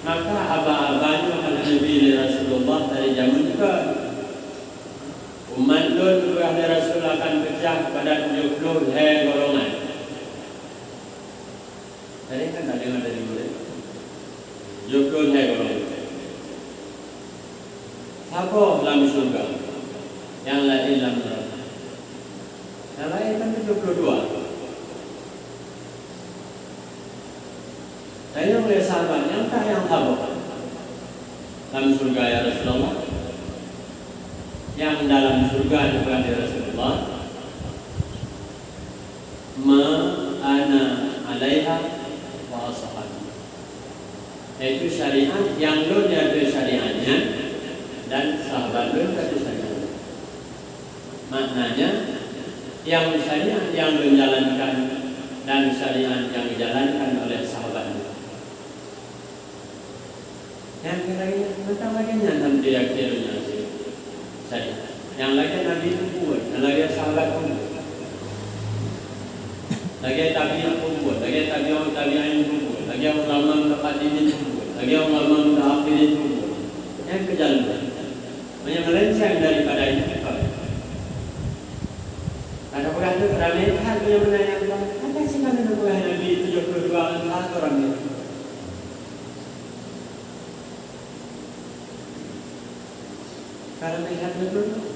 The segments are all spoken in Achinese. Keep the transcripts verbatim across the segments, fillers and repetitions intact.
Maka aba-aba nyoe ka neubi lé Rasulullah dari jameun bukon. Umat lôn peugah lé Rasul akan peucah pada tujoh ploh lhèe golongan. Tadi kan tak dengar dari murid. Tujoh ploh lhèe golongan. Saboh lam syeuruga, nyang laén lam neuraka. Nyang laén kan tujoh ploh dua. Tanyong lé sahabat, "Nyang ka nyang saboh lam syeuruga, ya Rasulullah?" "Nyang dalam syeuruga," geupeugah lé Rasulullah, "Ma ana alaiha wa ashabi." Yaitu syariat nyang lôn ateueh syariat nyan dan sahabat lôn ateueh syariat lôn. Maknanya, nyang syariat nyang lôn jalankan dan syariat nyang dijalankan oleh sahabat lôn. Nyang lagèe nyan, mantong lagèe nyan, nyang lagèe Nabi peubuet, nyang lagèe sahabat peubuet. Lagèe tabi'in peubuet, lagèe tabi'ut tabi'in peubuet, lagèe ulama mutaqaddimin peubuet, lagèe ulama mutaakhkhirin peubuet. Nyang keujan lôn. Meunyoe meulenceng daripada nyan, ka. Ka tapeugah teuk ramé that meunyoe meunan nyang ka. Maka sigoe neupeugah Nabi tujoh ploh dua ngon satu ramé. Karena melihat betul,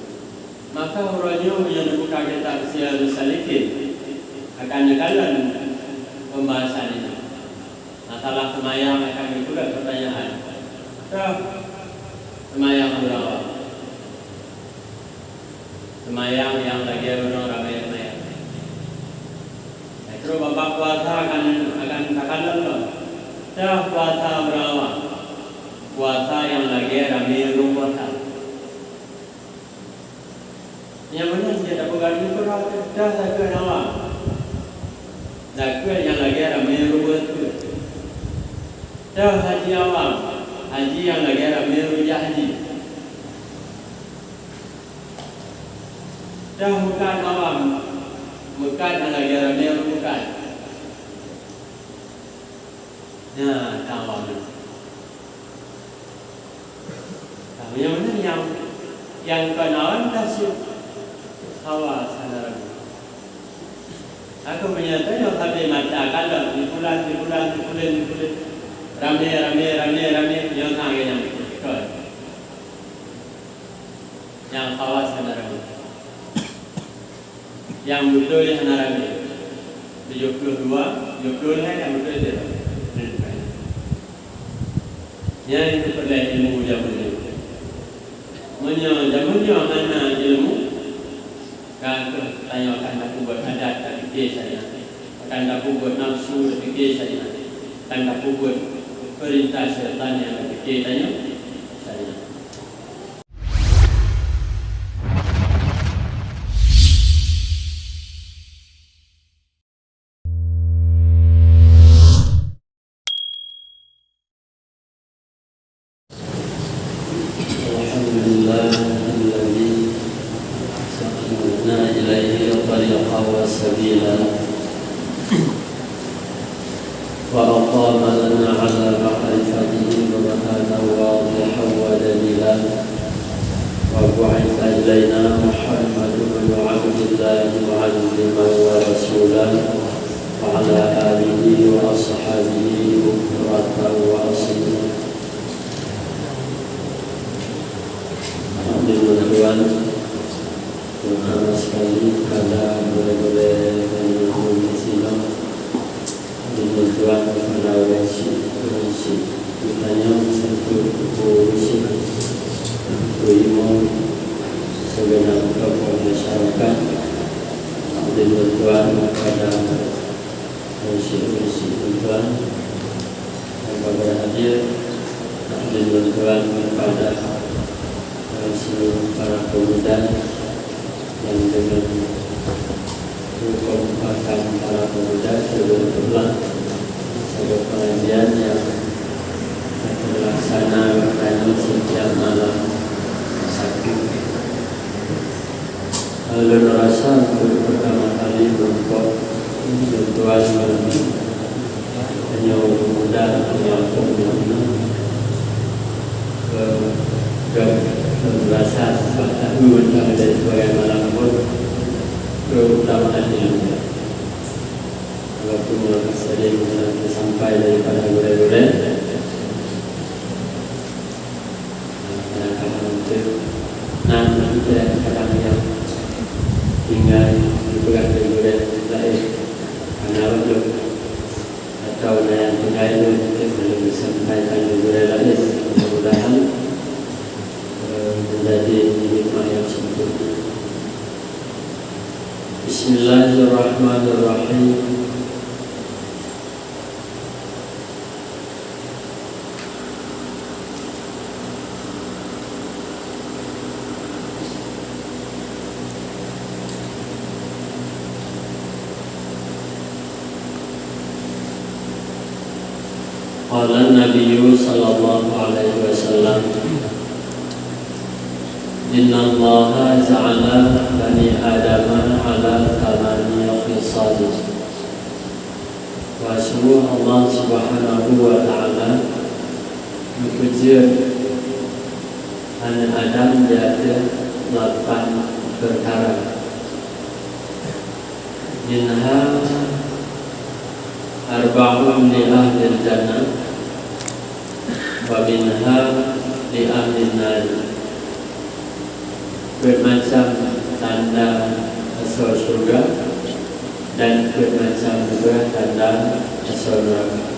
maka uroe nyoe meunyoe neubuka kitab Siyarus Salikin, akan neukalon pembahasan ini. Masalah seumayang akan geupeugah pertanyaan. Toh, seumayang uroe awak. Seumayang nyang lagèe ureueng ramé seumayang. Terus babah puasa akan, akan takalon lom. Toh puasa uroe awak. Puasa nyang lagèe ramé ureueng puasa. Nyang meunan jeuet tapeugah lé uroe, toh zakeuet awak. Zakeuet nyang lagèe ramé ureueng zakeuet. Toh haji awak. Haji nyang lagèe ramé ureueng jak haji. Toh meukat awak, meukat nyang lagèe ramé ureueng meukat. Nyan ka awak nyan. Tapi nyang mana nyang, nyang kon awak nyan ka syiek hawa sana ramé. Aku meunyoe tanyoe sabe mata kalon, di bulan, di bulan, di bulan, di bulan. Ramé, ramé, ramé, ramé, nyoe na lagèe nyan. Kon. Nyang khawas hana ramé. Nyang beutôi hana ramé. Tujoh ploh dua, tujoh ploh lhèe nyang beutôi sidroe. Nyan keupeuleueh ilmu jameun nyoe. Meunyoe jameun nyoe hana ilmu, ka keuh tanyoe akan tapeubuet adat, tapike syariat. Akan tapeubuet nafsu, tapike syariat. Akan tapeubuet peurintah syaitan nyang tapike tanyoe syariat. الحمد لله الذي ساقنا إليه طريقا وسبيلا. وأقام لنا على معرفته برهانا واضحا ودليلا، وبعث إلينا محمد بن عبد الله معلما ورسولا، وعلى آله وأصحابه بكرة وأصيلا. Hadirin Tuhan, terutama sekali kepada gurèe-gurèe dan gurèe Islam, hadirin Tuhan, kepada wasit, wasit, geutanyoe untuk guru wasit, untuk imum, segenap tokoh masyarakat, hadirin Tuhan, kepada Keureusik-keureusik tuan-tuan nyang ka beuhadir, takdim tuan-tuan kepada, eh, seluruh para pemuda nyang deungon huköm pakan para pemuda seluruh Tuhan, saboh pengajian nyang ka terlaksana geutanyoe setiap malam Sabtu. Lôn rasa untuk pertama kali meureumpok tuan-tuan nyoe muda nyang keu nyoe, Sebagai malam pun, terutama hati. Walaupun yang sering sampai daripada gurée-gurée, kadang-kadang tu, nah, kita kadang yang tinggai dipeugah lé gurée laén. Karena untuk atau na nyang tinggai nyoe, mungkin belum disampaikan di gurée laén. Mudah-mudahan, eh, menjadi hikmah yang sempurna. Bismillahirrahmanirrahim. Qala Nabiyyu sallallahu alaihi wasallam, "Innallaha ja'ala bani Adama ala thamani khisalin." Bahwa sungguh Allah Subhanahu wa Ta'ala geupeujeuet aneuëk Adam di ateueh lapan peukara. Minha arba'un li ahlil jannah, wa minha li ahlin nar. Peuet macam tanda asoe syeuruga dan peuet macam juga tanda asoe neuraka.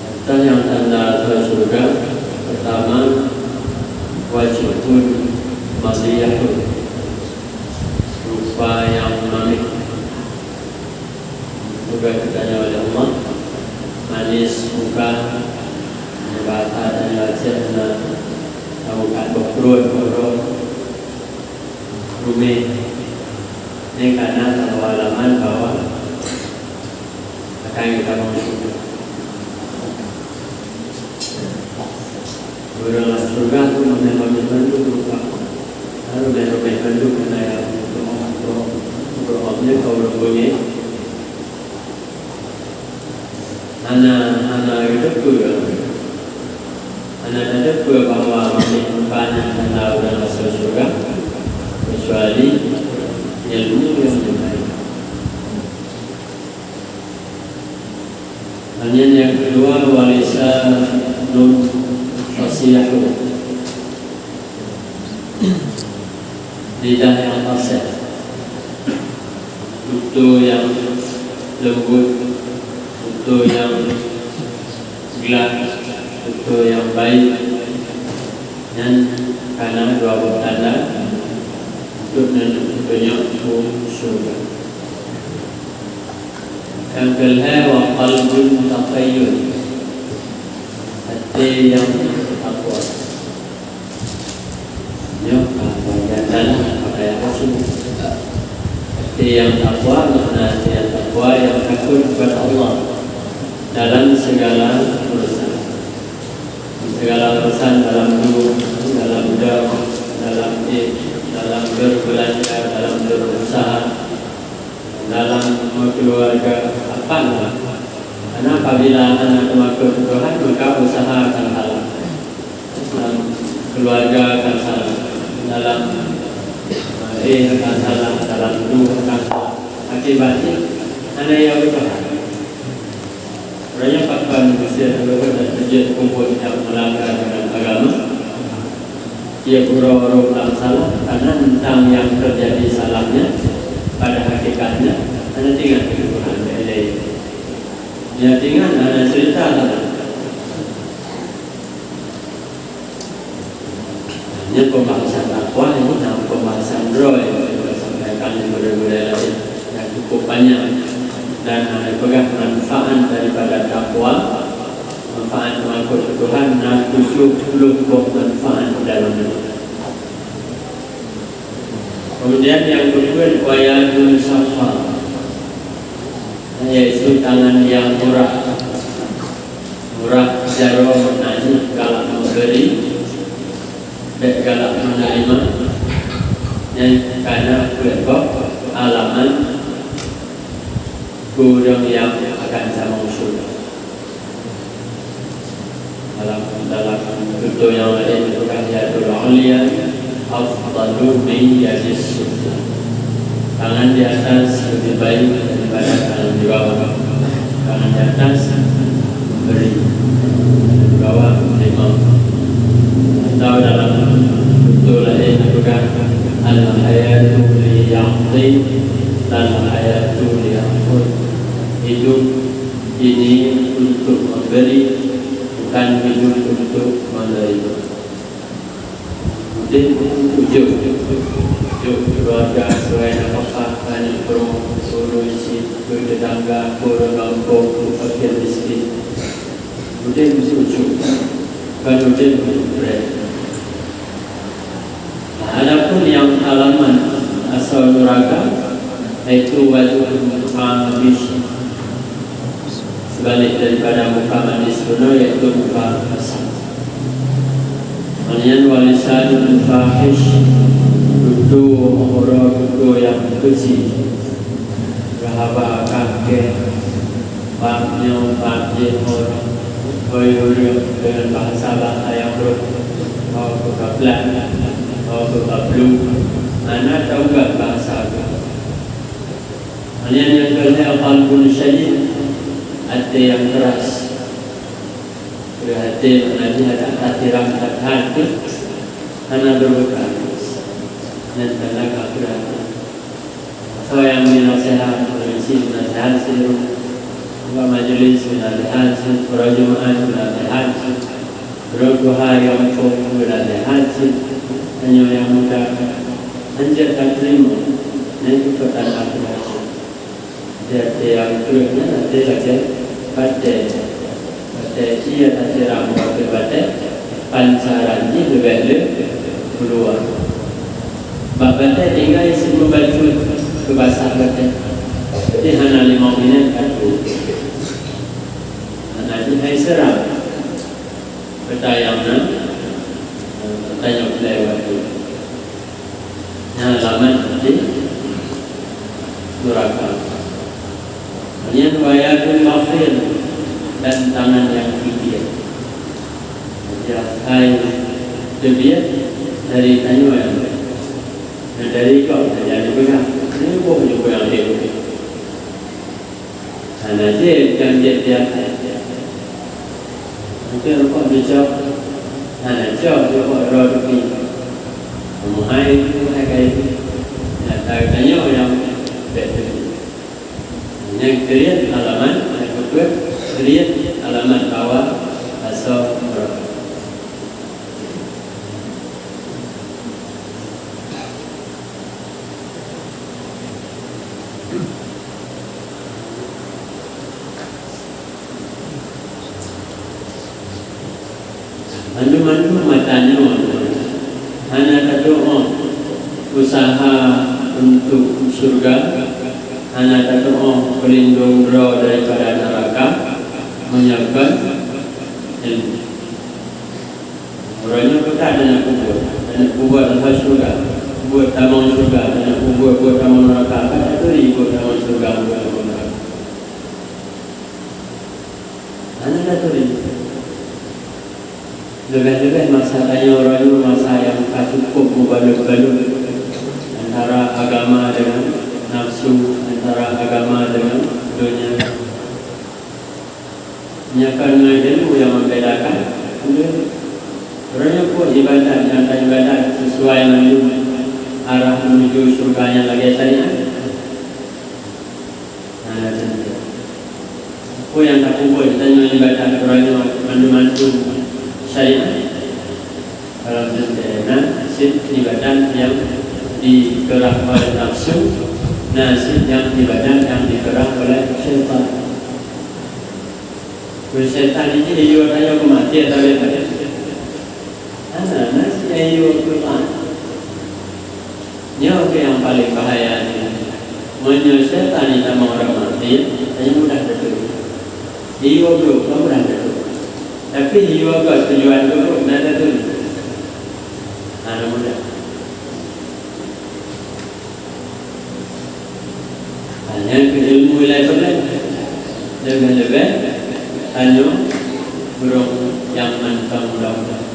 Teuntang nyang tanda asoe syeuruga, pertama, wajhun malihun, rupa nyang manis. Juga ditanya oleh Allah, manis muka, bahasa tanya Aceh na tahu kat boh perut, boh roh, rumeh. Ini karena tahu alamat bahwa akan kita mau syukur. Ureuëng lam syeuruga tu ramé-ramé mandum rupa. Ramé-ramé mandum keunan nyang untuk Allah, untuk Allah, untuk Allah nyan ka ureuëng beungéh. Hana, hana geuteupeue. Hana tateupeue bahwa ramé rupa nyan tanda ureuëng asoe syeuruga, keucuali ilmu nyang jeuet. Dan nyang keudua, wa lisanun fasihun. Lidah nyang fasih. Tutoe nyang leumbot, tutoe nyang glah, tutoe nyang baik. Nyan kana dua boh tanda untuk neuneuek peunyok u syeuruga. Nyang keulhée, wa qalbun mutafayyi'un, até nyang takwa. Nyoe ka bagian dalam pakaian Rasul. Até nyang takwa, makna até nyang takwa nyang takut kepada Allah dalam segala urusan. Segala urusan dalam duek, dalam deuh, dalam ék, dalam beurbeulanja, dalam berusaha, dalam meukeuluwarga, apa pun. Karena apabila hana teumakot keu Tuhan, maka usaha akan salah. Dalam keuluwarga akan salah. Dalam, eh, akan salah. Dalam deuh akan salah. Akibatnya, hana nyang beuteuhan. Uroe nyoe pakon meusé teuruhon dan teujeuet peubuet nyang meulanggar dengan agama, tieb uroe-uroe lam salah, karena teuntang nyang teujadi salah nyan, pada hakikatnya, hana teuingat keu Tuhan lé. Nyang teuingat hana ceurita salah. Nyan pembahasan takwa, ini na pembahasan droe nyang disampaikan di gurée-gurée laén nyang cukup panjang dan na dipeugah manfaat daripada takwa, manfaat teumakot keu Tuhan na tujoh ploh boh manfaat di dalam nyoe. Kemudian nyang keupeuet, wa yadun syaffah, yaitu tangan yang murah. Murah jaroe makna jih galak memberi, bék galak menerima, nyan kana peuet boh alamat ureuëng nyang akan tamong syeuruga. Dalam, dalam tutoe nyang laén, bukan yadul ulya, Afdalu min yadis sufla. Tangan di atas lebih baik daripada tangan di bawah. Tangan di atas memberi, tangan di bawah menerima. Atau dalam contoh lain, peugah, "Al-hayatu li ya'ti, lal hayatu li ya'khudh." Hidup ini untuk memberi, bukan hidup untuk menerima. Udeb untuk jok, jok keuluwarga, sesuai nafakah, aneuk peurumoh, ureueng syiek, keu teutangga, keu ureueng gampông, keu fakir miskin. Udeb untuk jok, bukan udeb untuk brek. Nah, adapun nyang alamat asoe nuraka, yaitu wajhun khabith, seubalek daripada muka manis bunoe, yaitu muka kasar. Kemudian, walisanun fahish, tutoe meuuroe, tutoe nyang keuji, geuhaba kangkeng, bak nyoe, bak jih, hôi ureueng deungon bahasa-bahasa nyang brok, ho keu kaplat, ho keu kaplu, hana taunggat bahasa geuh. Kemudian nyang keulhèe, qalbun syadid, até nyang keuras. Kreueh até makna jih hana tatirang that-that, hana beureukat. Nyan tanda ka kreueh até. Soe nyang meunaseuhat, ureueng syiek meunaseuhat sidroe, bak majelis meunaseuhat sidroe, uroe Jumat meunaseuhat sidroe, uroe tuha nyang phon meunaseuhat sidroe, tanyoe nyang muda hanjeuet tateurimong, nyan keuh tanda kreueh até. Di até nyang kreueh nyan até lagèe batèe. Batèe ié tasiram ngon batèe, pancaran jih leubeh le keuluwa. Bak batèe tinggai sibuleuen bacut keu basah batèe. Jadi hana limong minèt ka trôh. Hana jih hai seuram. Peutanyong na, peutanyong lewat tu. Nyan alamat di nuraka. Kemudian, wa yadun bakhil, dan tangan yang kikir. Jadi, hai teubiet dari tanyoe, dan dari kau, dari aneuk muda. Ini boh juga yang dia. Hana jeuet nyang jeuet di atas. Mungken rukok neucok, hana cok rukok droe teupie. Meuhai itu, meuhai ka itu. Nyata geutanyoe nyang bèk teupie. Nyang keuriet alamat, nyang keupeuet keuriet alamat bahwa asoe nuraka. Mandum-mandum mata nyoe hana tatu'oh useuha untuk syeuruga, hana tatu'oh peulindong droe daripada neuraka, meunyoe kon ilmu. Uroe nyoe peugah taneuk peubuet, taneuk peubuet hana syeuruga, buet tamong syeuruga, taneuk peubuet buet tamong neuraka, ka taturi buet tamong syeuruga, buet tamong neuraka. Hana taturi. Leubeh-leubeh masa tanyoe uroe nyoe masa nyang ka cukôp meubalot-balot antara agama deungon nafsu, antara agama deungon donya. Nyoe kon ngon ilmu nyang membedakan. Uroe nyoe peue ibadat nyang taibadat sesuai mandum arah menuju syeuruga nyang lagèe syariat? Nah, contoh. Peue nyang tapeubuet tanyoe ibadat uroe nyoe mandum-mandum syariat? Dalam teuntèe na cit ibadat nyang dikeurah oleh nafsu, na cit nyang ibadat nyang dikeurah oleh syaitan. Keu syaitan ini yue tanyoe keu maté atawa lé maté? Hana, na cit nyang yue keu taat. Nyoe keuh nyang paleng bahaya nyoe. Meunyoe syaitan jitamong rot maté, tanyoe mudah taturi. Jiyue brok, ka mudah taturi. Tapi jiyue göt tujuan keu brok, na taturi? Hana mudah. Hanya keu ilmu ilai peureulèe. Leubeh-leubeh tanyoe ureueng nyang mantong mudah-mudahan.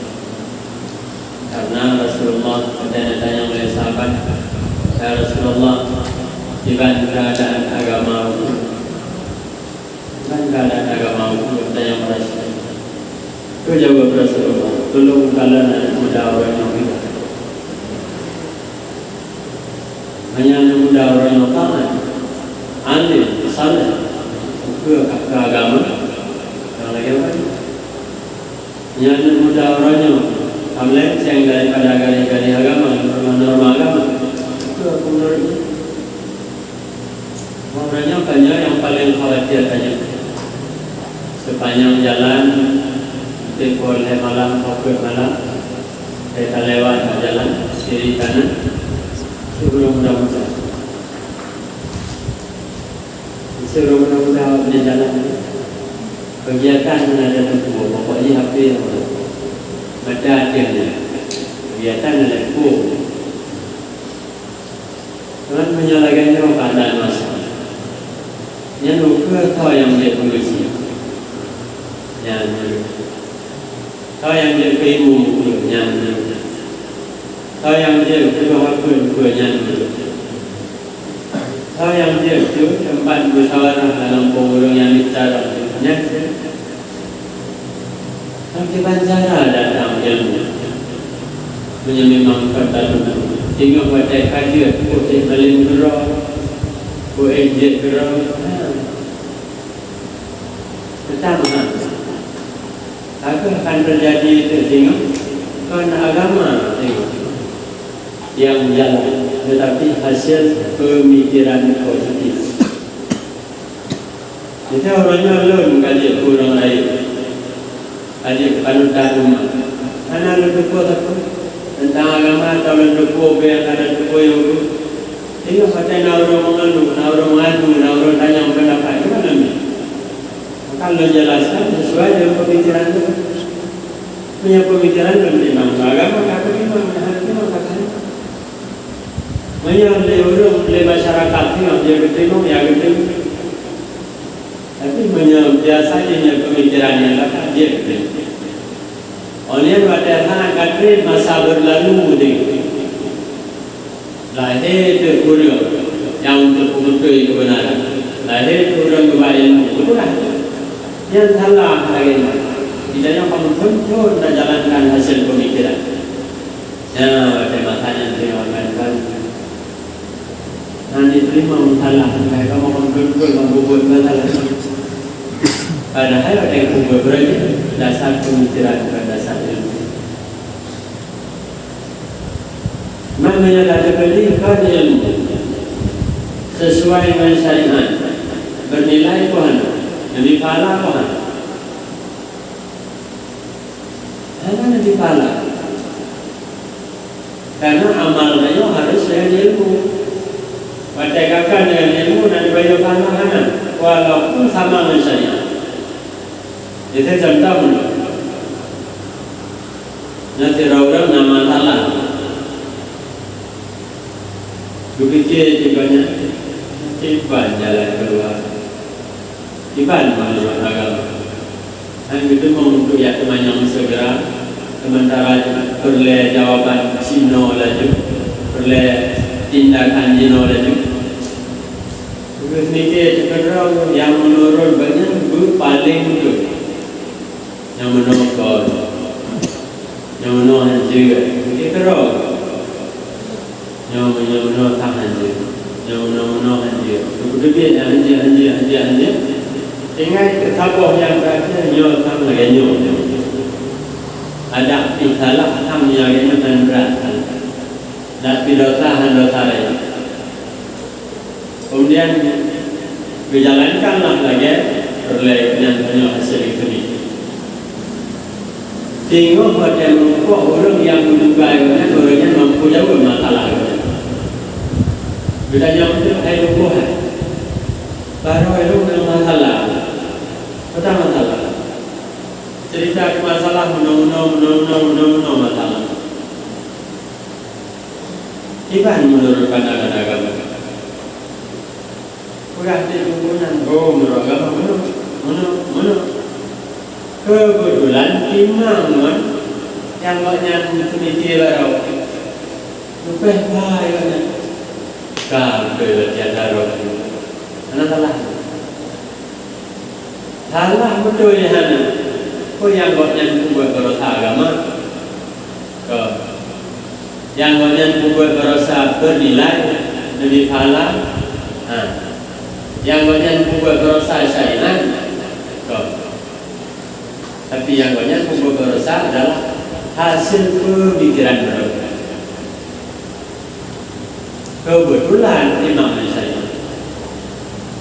Karena Rasulullah, geutanyong lé sahabat, "Ya Rasulullah, kiban keuadaan agama ulôn? Kiban keuadaan agama ulôn?" Geutanyong Rasulullah. Geujaweueb Rasulullah, "Tulông kalon aneuk muda uroe nyoe." Hanya aneuk muda uroe nyoe taat, alim, saleh, ukeue ka keu agama, nyang lagèe nyan. Nyan aneuk muda uroe nyoe ka meulenceng daripada garéh-garéh agama, norma-norma agama. Ukeue ka meunurot nyan. Uroe nyoe tanyoe nyang paleng khawatir tanyoe. Sepanjang jalan, teupeu lhèe malam, peuet malam, Bèk talewat bak jalan, siri kanan, siuroe muda-muda. Siuroe muda-muda bak jalan, kegiatan hana ada teupeu, pokok jih H P, mata ateueh nyan. Kegiatan hana teupeu. Teuma meunyoe lagèe nyoe keuadaan masa, nyan ukeue tho nyang jeuet keu geuchik. Nyan jeuet. Tho nyang jeuet keu imeum ukeue, nyan jeuet. Tho nyang jeuet keu dua ukeue, ukeue nyan jeuet. Tho nyang jeuet keu teumpat musyawarah lam po ureueng nyang bicara, nyan jeuet. Ngon kiban cara datang ilmu. Meunyoe memang kon tateupeu, singoh watèe ka jeuet, peue ék malém keudroe, peue ék jeuet keudroe. Ha. Peutama, ka keuh akan teujadi teuk singoh, kon agama singoh nyang jalan, teutapi hasé peumikeran positif. Miseue uroe nyoe lôn ka jeuet keu ureueng laén, ka jeuet keu panutan umat. Hana lôn teupeue sapeue teuntang agama, atawa lôn teupeue peue nyang hana teupeue nyang ulôn. Singoh watèe na ureueng meungeuluh, na ureueng meungadu, na ureueng tanyong peundapat, gimana ni? Maka lôn jelaskan sesuai dengan pemikiran lôn. Meunyoe pemikiran lôn teurimong agama, ka teurimong, hana teurimong, ka teurimong. Meunyoe lé ureueng, lé masyarakat singoh jeuet geuteurimong, ya geuteurimong. Tapi meunyoe biasa jih nyan pemikiran nyang ka jeuet geuteurimong. Óh lheueh watèe hana ka trép masa beurlalu deh. Lahé teuk ureueng nyang untuk peubeutôi keubeunaran. Lahé teuk ureueng geuba ilmu, geupeugah. Nyan salah lagèe nyan. Geutanyoe ka meuthon-thon tajalankan hasé pemikiran. Nyan, watèe masa nyan teurimong kan, kan. Hana jiteurimong salah, hai kamoe kon beutôi-beutôi kamoe peubuet salah. Padahai watèe peubuet beurani, dasar peumikiran bukan dasar ilmu. Maknanya dak teupeulih kon ilmu sesuai ngon syariat, beunilai peue hana, neubi pahala peue hana. Hana neubi pahala. Karena amal nyoe harus dengan ilmu. Watèe ka kon dengan ilmu, na neubayeue pahala hana, walaupun sama ngon syariat. Jadi contoh meunan. Na sidroe ureueng na masalah. Geupike cit gobnyan, kiban jalan keuluwa. Kiban meunurot agama. Hana geuteumeung untuk jak teumanyong seugera, seumantara peureulèe jawaban jinoe laju, peureulèe tindakan jinoe laju. Geupike cit keudroe nyang meunurot gobnyan beupaleng beutôi. Nyang meunoe kon, nyang meunoe hanjeuet, mungken keudroe. Nyoe, nyoe meunoe sang hanjeuet, nyoe meunoe-meunoe hanjeuet. Teupeuteubiet nyang hanjeuet, hanjeuet, hanjeuet, hanjeuet. Tinggai keu saboh nyang terakhir, nyoe sang lagèe nyoe. Adak pih salah sang nyang lagèe nyoe hán brat sang. Dak pih desya hán desya rayeuk. Keumudian, geujalankanlah lagèe peureulèe nyan tanyoe hasé geuteubiet. Singoh watèe meurumpok ureueng nyang geuduga gobnyan, ureueng nyan mampu jaweueb masalah gobnyan. Geutanyong teuk hai lôn boh hai, barô lôn na masalah. Peue masalah? Cerita keu masalah meunoe-meunoe, meunoe-meunoe, meunoe-meunoe masalah. Kiban meunurot pandangan agama? Peugah teuk geuh nyan, oh, meunurot agama meunoe, meunoe, meunoe. Keubeutulan timang ngon nyang gobnyan seumike barô. Leubeh bahaya nyan. Ka beutôi latihan daroe. Hana salah. Salah beutôi hana. Peue nyang gobnyan peubuet barosa agama? Ka. Nyang gobnyan peubuet barosa beunilai, neubri pahala. Ha. Nyang gobnyan peubuet barosa syariat. Ka. Tapi nyang gobnyan peubuet barosa adalah hasil peumikiran droe. Keubeutulan Imam Syafi'i.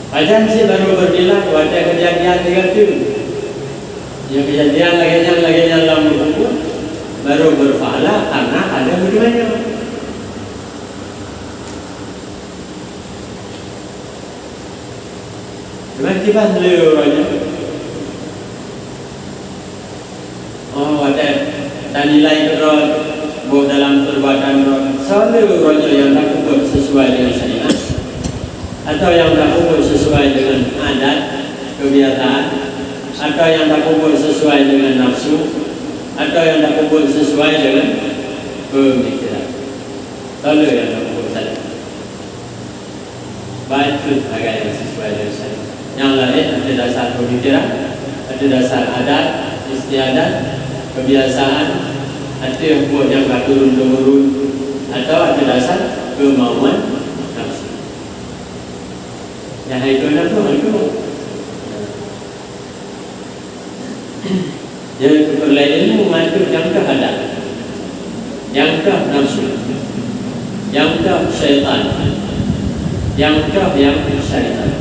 Pajan cit barô beunilai watée keujadian di ateueh. Nyang keujadian lagée nyan, lagée nyan lam buku, barô beuphala karna ada meuteumanyong. Teuma kiban lé uroe nyoe? Oh, watée tanilai keudroe boh dalam peurbuatan droe, soe lé uroe nyoe nyang tapeubuet sesuai deungon syariat, atawa nyang tapeubuet sesuai deungon adat, keubiasaan, atawa nyang tapeubuet sesuai deungon nafsu, atawa nyang tapeubuet sesuai deungon peumikiran? Soe lé nyang tapeubuet salah? Bacut sagai nyang sesuai dengan syariat. Nyang laén ateueh dasar peumikiran, ateueh dasar adat, istiadat, kebiasaan, ateueh buet nyang ka turun-temurun, atau ateueh dasar kemauan nafsu. Nyang hai keu nafsu, hai keu. Jadi, peureulée ilmu ngon nyang ka adat, nyang ka nafsu, nyang ka syaitan, nyang ka nyang syaitan.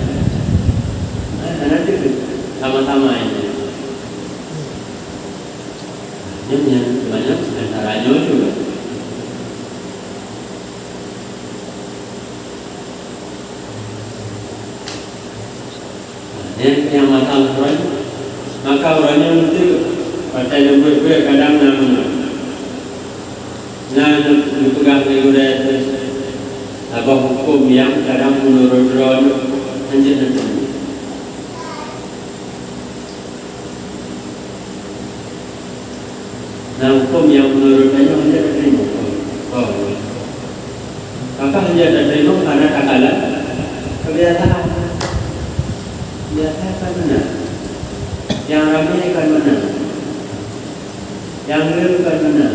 Nah, nanti tu sama-sama ini. Nyan, nyan, sebenarnya antara nyoe juga. Nyan nyang mata uroe nyoe. Maka uroe nyoe meunteuk watée neubuet-buet kadang na meunan. Na neupeugah lé gurée teuh saboh huköm nyang kadang meunurot droe nyoe hanjeuet neuteumé. Nah, huköm nyang meunurot tanyoe hana teurimong. Oh. Maka hana teurimong karena takalon kebiasaan. Biasa kan meunan. Nyang ramé kan meunan. Nyang le kan meunan.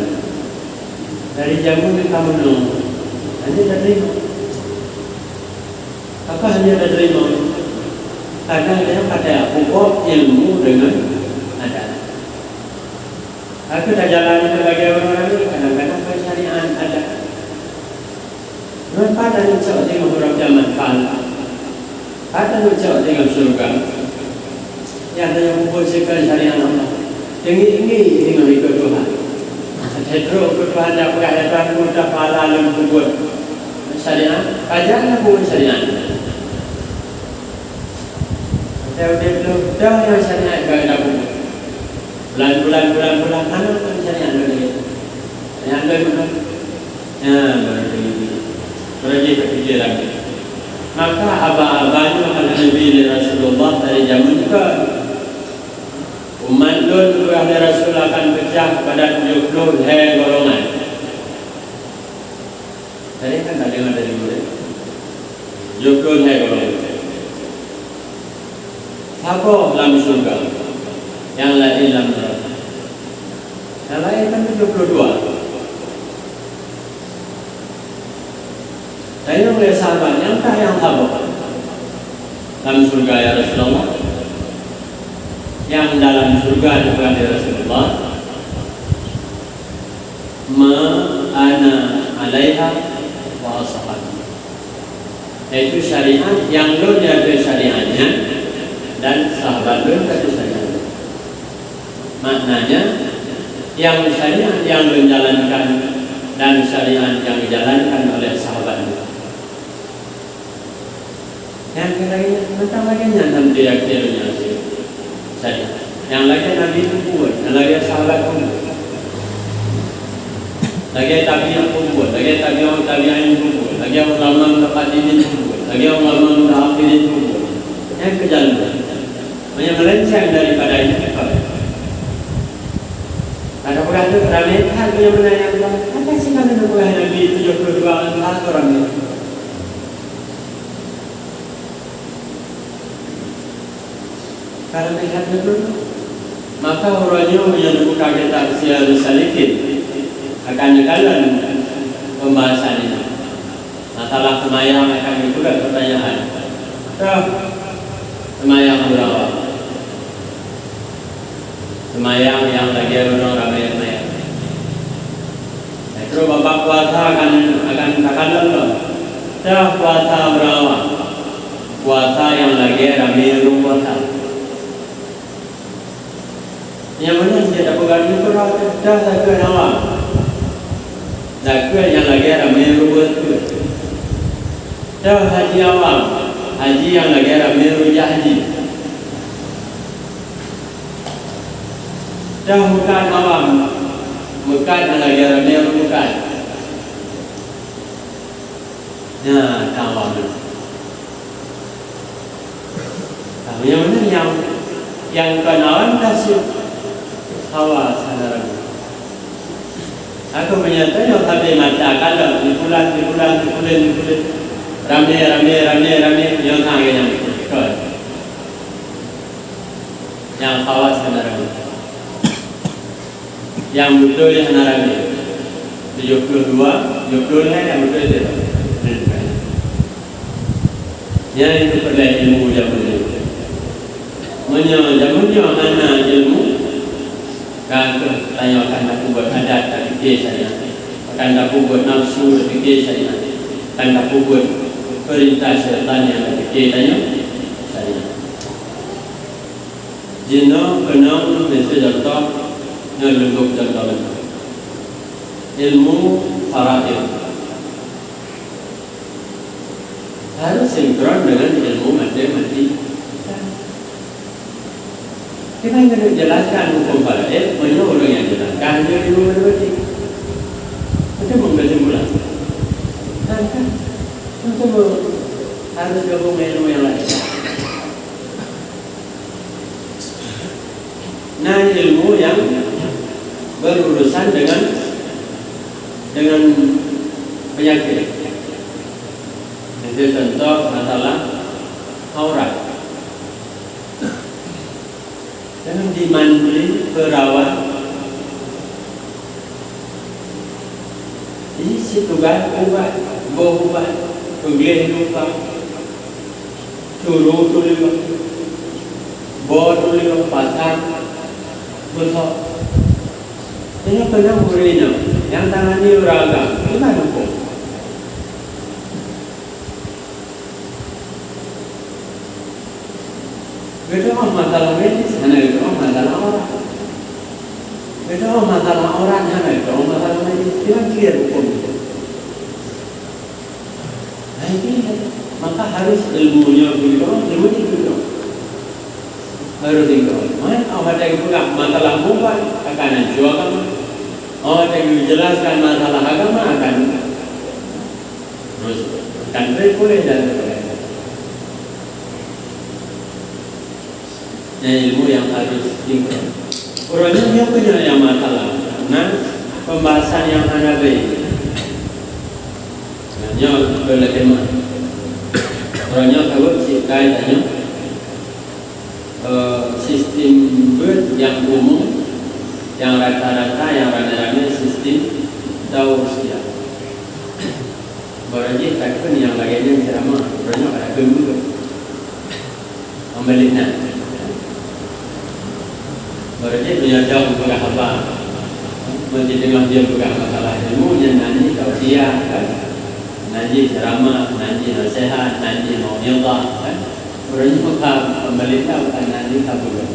Dari jameun ka meunoe. Hana teurimong. Apa hana teurimong? Karena dia kata huköm ilmu dengan adat. Aku tak jalan lagi orang ramai, kadang-kadang kan syariat ada. Kenapa tak cok tengok orang zaman fal? Apa tak cok tengok syurga? Nyang tanyoe muphom syedara syariat Allah. Teungiek-ngiek deungon ikot Tuhan. Watée trok keu Tuhan, dak peugah lé Tuhan, mudah pahala lôn peubuet syariat. Pajan lôn peubuet syariat. Watée udeb lôn, dak nyang syariat ka lôn peubuet. Bulan, bulan, bulan, bulan, hana pun syariat lôn lagée. Syariat lôn meunan. Ya, baru ini. Baru dia terfikir lagi. Maka aba-aba nyoe ka neubi lé Rasulullah dari jameun nyoe. Umat lôn peugah lé Rasul akan peucah pada tujoh ploh lhée golongan. Tadi kan tak dengar dari murid. Tujoh ploh lhée golongan. Saboh lam syurga, nyang laén lam neuraka. Nyang laén kan tujoh ploh dua. Tanyong lé sahabat, "Nyang kah nyang saboh lam syurga, ya Rasulullah?" "Nyang dalam syurga," geupeugah lé Rasulullah, "ma ana alaiha wa ashabi." Yaitu syariat nyang lôn jaga syariat nyan dan sahabat lôn jaga syariat nyan. Maknanya, nyang syariat nyang lôn jalankan dan syariat nyang dijalankan oleh sahabat lôn. Nyang keu lagée nyan, mantong lagée nyan lam di akhé donya. Saja. Nyang lagée Nabi peubuet, nyang lagée sahabat peubuet. Lagée tabi'in peubuet, lagée tabi'ut tabi'in peubuet, lagée ulama mutaqaddimin peubuet, lagée ulama mutaakhirin peubuet. Nyang keu jalur. Meunyoe meulenceng daripada nyan, ka. Ada peugah tu ramé that meunyoe meunan nyang ka. Apa sih kami Peugah Nabi tujoh ploh dua ngon satu ramé. Karena melihat betul, maka uroe nyoe meunyoe neubuka kitab Siyarus Salikin akan neukalon pembahasan ini. Masalah seumayang akan geupeugah pertanyaan. Toh, seumayang uroe awak. Seumayang nyang lagèe ureueng ramé seumayang. Terus babah puasa akan, akan takalon lom. Toh puasa uroe awak. Puasa nyang lagèe ramé ureueng puasa. Nyang meunan jeuet tapeugah lé uroe toh zakeuet awam. Zakeuet nyang lagèe ramé ureueng zakeuet. Toh haji awam, haji nyang lagèe ramé ureueng jak haji. Toh meukat awam, meukat nyang lagèe ramé ureueng meukat. Nyan awam nyan. Nah, nyang meunan nyang, nyang kon awam taseuh hawa sana ragu. Aku meunyoe tanyoe sabe mata kalon, sipulan, sipulan, sipulan, sipulan. Ramé, ramé, ramé, ramé, nyoe na nyang kon. Nyang hawa sana ragu. Nyang beutôi hana ramé. Tujoh ploh dua, tujoh ploh lhèe nyang beutôi teuh. Nyan itu peureulèe ilmu jameun nyoe. Meunyoe jameun nyoe hana ilmu, ka keuh tanyoe akan tapeubuet adat tapike saja. Akan tapeubuet nafsu tapike saja. Akan tapeubuet peurintah syaitan nyang tapike tanyoe saja. Jinoe keunong miseue contoh, nyoe leumbok contoh mantong. Ilmu faraid harus sinkron dengan ilmu matematika. Kita keuneuk jelaskan huköm faraid, meunyoe ureueng nyang jelaskan hanya ilmu matematika. Itu pun kesimpulan. Kan, kan? Itu harus gabung ilmu yang lain. Nah, ilmu yang berurusan dengan, dengan penyakit. Itu contoh masalah aurat. Jangan dimandi perawat. Ini situgai ubat, boh ubat, peugleh luka, turu tuléh, boh tuléh, pasang, beusok. Ini peunah ureueng inong nyang tangani ureueng agam, iman huköm. Geutu'oh masalah medis, hana geutu'oh masalah aurat. Geutu'oh masalah aurat, hana geutu'oh masalah medis. Kiban clear huköm itu. Nah, itu dia. Maka harus ilmu nyoe geutu'oh, ilmu nyoe geutu'oh. Harus geutu'oh. Maka, oh, ada yang peugah masalah mubat, akan jua agama. Oh, ada yang menjelaskan masalah agama, akan Terus, kan boleh dan sebagainya. Nah, ilmu yang harus tingkat. Uroe nyoe nyoe keuh nyoe nyang masalah. Nah, pembahasan yang hana baik. Nah, nyoe beulagèe mah. Uroe nyoe ka buet cit kai tanyoe. Eh, sistem beuet nyang umum, nyang rata-rata, nyang ramé-ramé sistem tausiah. Barang jih takheun nyang lagèe nyan ceramah, uroe nyoe ka takheun beuet. Peubalék na. Barang jih meunyoe jauh peugah haba. Meunyoe teungoh jeuet peugah masalah ilmu, nyan nan jih tausiah, kan? Nan jih ceramah, nan jih naseuhat, nan jih mau'izah, kan? Ureueng nyoe ka peubalék na, bukan nan jih ka peugah.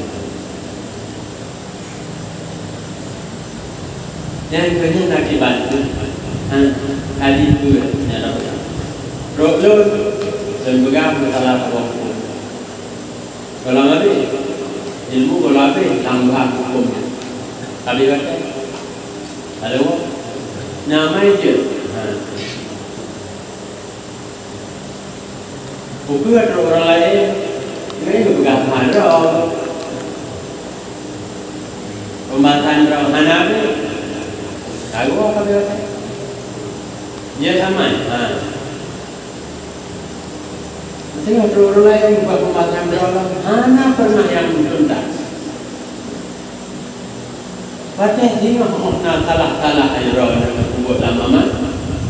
Nyang keunyan akibat tu, ha, tadi tu, ya, dah peugah. Rot lôn, lôn peugah masalah saboh buku. Gohlom habéh, ilmu gohlom habéh, tambah huköm nyan. Habéh watèe. Lalu, nyamai jeuet. Ha. Ukeue droe ureueng laén, nyan geupeugah meuhan droe. Peumasan droe hana beuet. Tagoe ka beuet. Nyan sama. Ha. Maksudnya, ureueng laén buat pembahasan droe, hana pernah nyang tuntas. Watèe singoh óh na salah-salah droe nyang peubuet lam amal,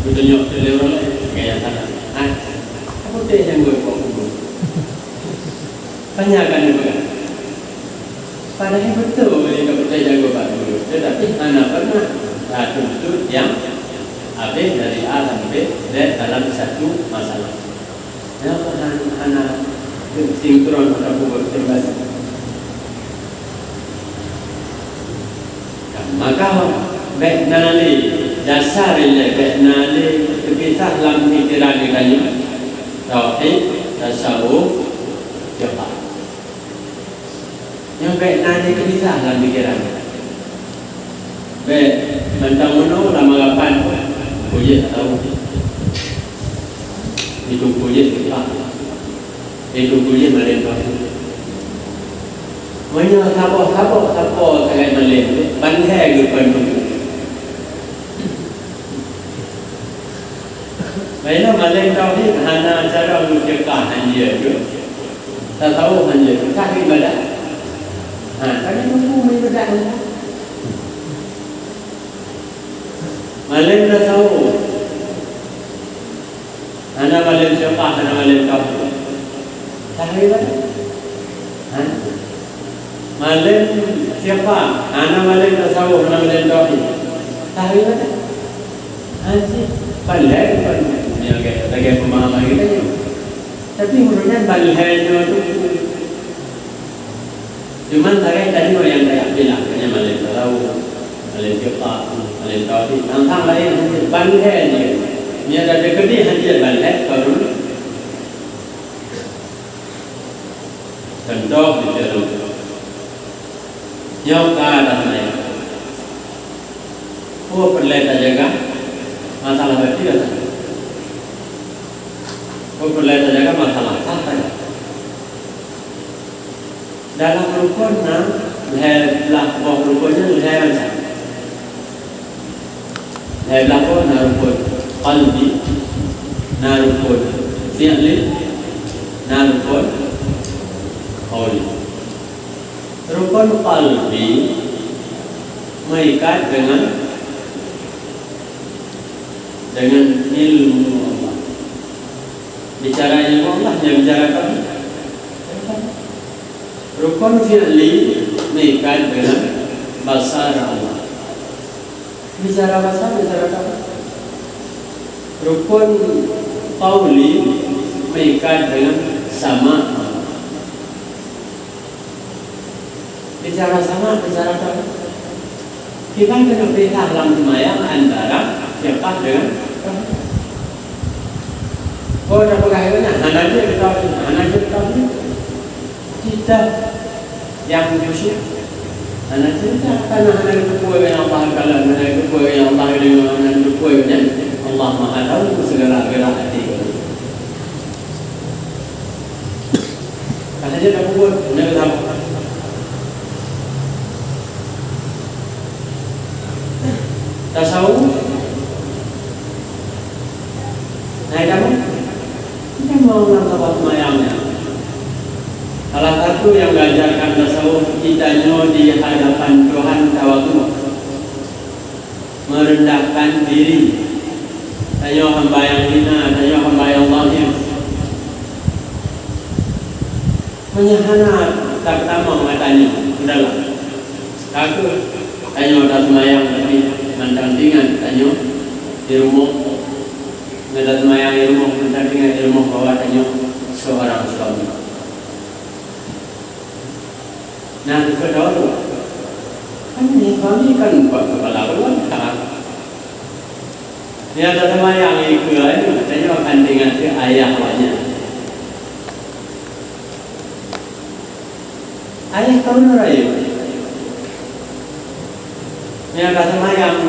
geutunyok lé ureueng laén gaya salah. Hai, apa teu nyang buet kok peubuet? Banyak kan dia peugah. Padahai beutôi ka peucaya jago bak guru, tetapi hana pernah tatuntut nyang habéh dari A sampai Z dalam satu masalah. Nyang hana, hana sinkron ataupun berkembali. Maka, bèk na lé, dasar ilèe bèk na lé teupisah lam pikeran geutanyoe, tauhid, tasawuf, fiqah. Nyoe bèk na jiteupisah lam pikeran. Bèk mantong meunoe lam anggapan, "Oh, jeuet tahu. Itu, oh, jeuet lupa. Itu, oh, jeuet malém tahu." Meunyoe saboh-saboh sapo sagai malém, ban lhèe geupeue teungku. Lainnya malém tauhid hana cara meufiqah hanjeuet tu. Tasawuf hanjeuet tu. Sah ibadat. Ha, tapi mampu meuibadat. Malém tasawuf. Hana malém fiqah, hana malém tauhid. Sah ibadat. Ha? Malém fiqah, hana malém tasawuf, hana malém tauhid. Sah ibadat. Ha, cit. Ban lhèe, ban lhèe. Nyoe lagèe, lagèe pemahaman kita nyoe. Tapi menurut nyan ban lhèe nyoe tu. Cuman lagèe tadi nyang tajak pilah, hanya malém tasawuf, malém fiqah, malém tauhid. Tang-tang laén, ban lhèe nyoe. Nyan ada keudéh hana ban lhèe, baru Contoh, miseue, nyoe ka dah meunan. Peue peureulèe tajaga masalah batin? Peue peureulèe tajaga masalah sah saja? Dalam rukon na lhèe blah boh rukon nyan lhèe macam. Lhèe blah boh na rukon qalbi, na rukon fi'li, na rukon qauli. Rukon qalbi meuikat dengan, dengan ilmu Allah. Bicara ilmu Allah, nyan bicara qalbi. Rukon fi'li meuikat dengan basar Allah. Bicara basar, bicara qalbi. Rukon qauli meuikat dengan sama Allah. Bicara sama, bicara qalbi. Kiban keuneuk beda lam seumayang antara fiqah dengan qalbi. Oh, dah peugah itu nyan, hana jeuet qalbi, hana jeuet qalbi. Kita nyang khusyuk, hana cerita, karena hana geuteupeue lé Allah, kalau hana geuteupeue lé Allah, hana geuteupeue lé Allah Maha Tahu segala gerak hati. Hana jeuet tapubuet, hana geuteupeue. Tasawuf. Nah, kamu, kita mau nangkap apa semayangnya? Salah satu yang diajarkan tasawuf kita nyoe di hadapan Tuhan tawadu, merendahkan diri. Tanyoe hamba yang hina, tanyoe hamba yang dhaif. Meunyoe hana tapeutamong mata nyoe, udahlah. Takut tanyoe taseumayang tapi mantong teuingat tanyoe di rumoh. Meunyoe taseumayang di rumoh, mantong teuingat di rumoh bahwa tanyoe seorang suami. Nah, di situ kan suami kan buat kepala keluarga. Nyata sama yang ikut lain, tanyoe akan teuingat keu ayah awaknyan. Ayah kamoe rayeuk. Nyata sama yang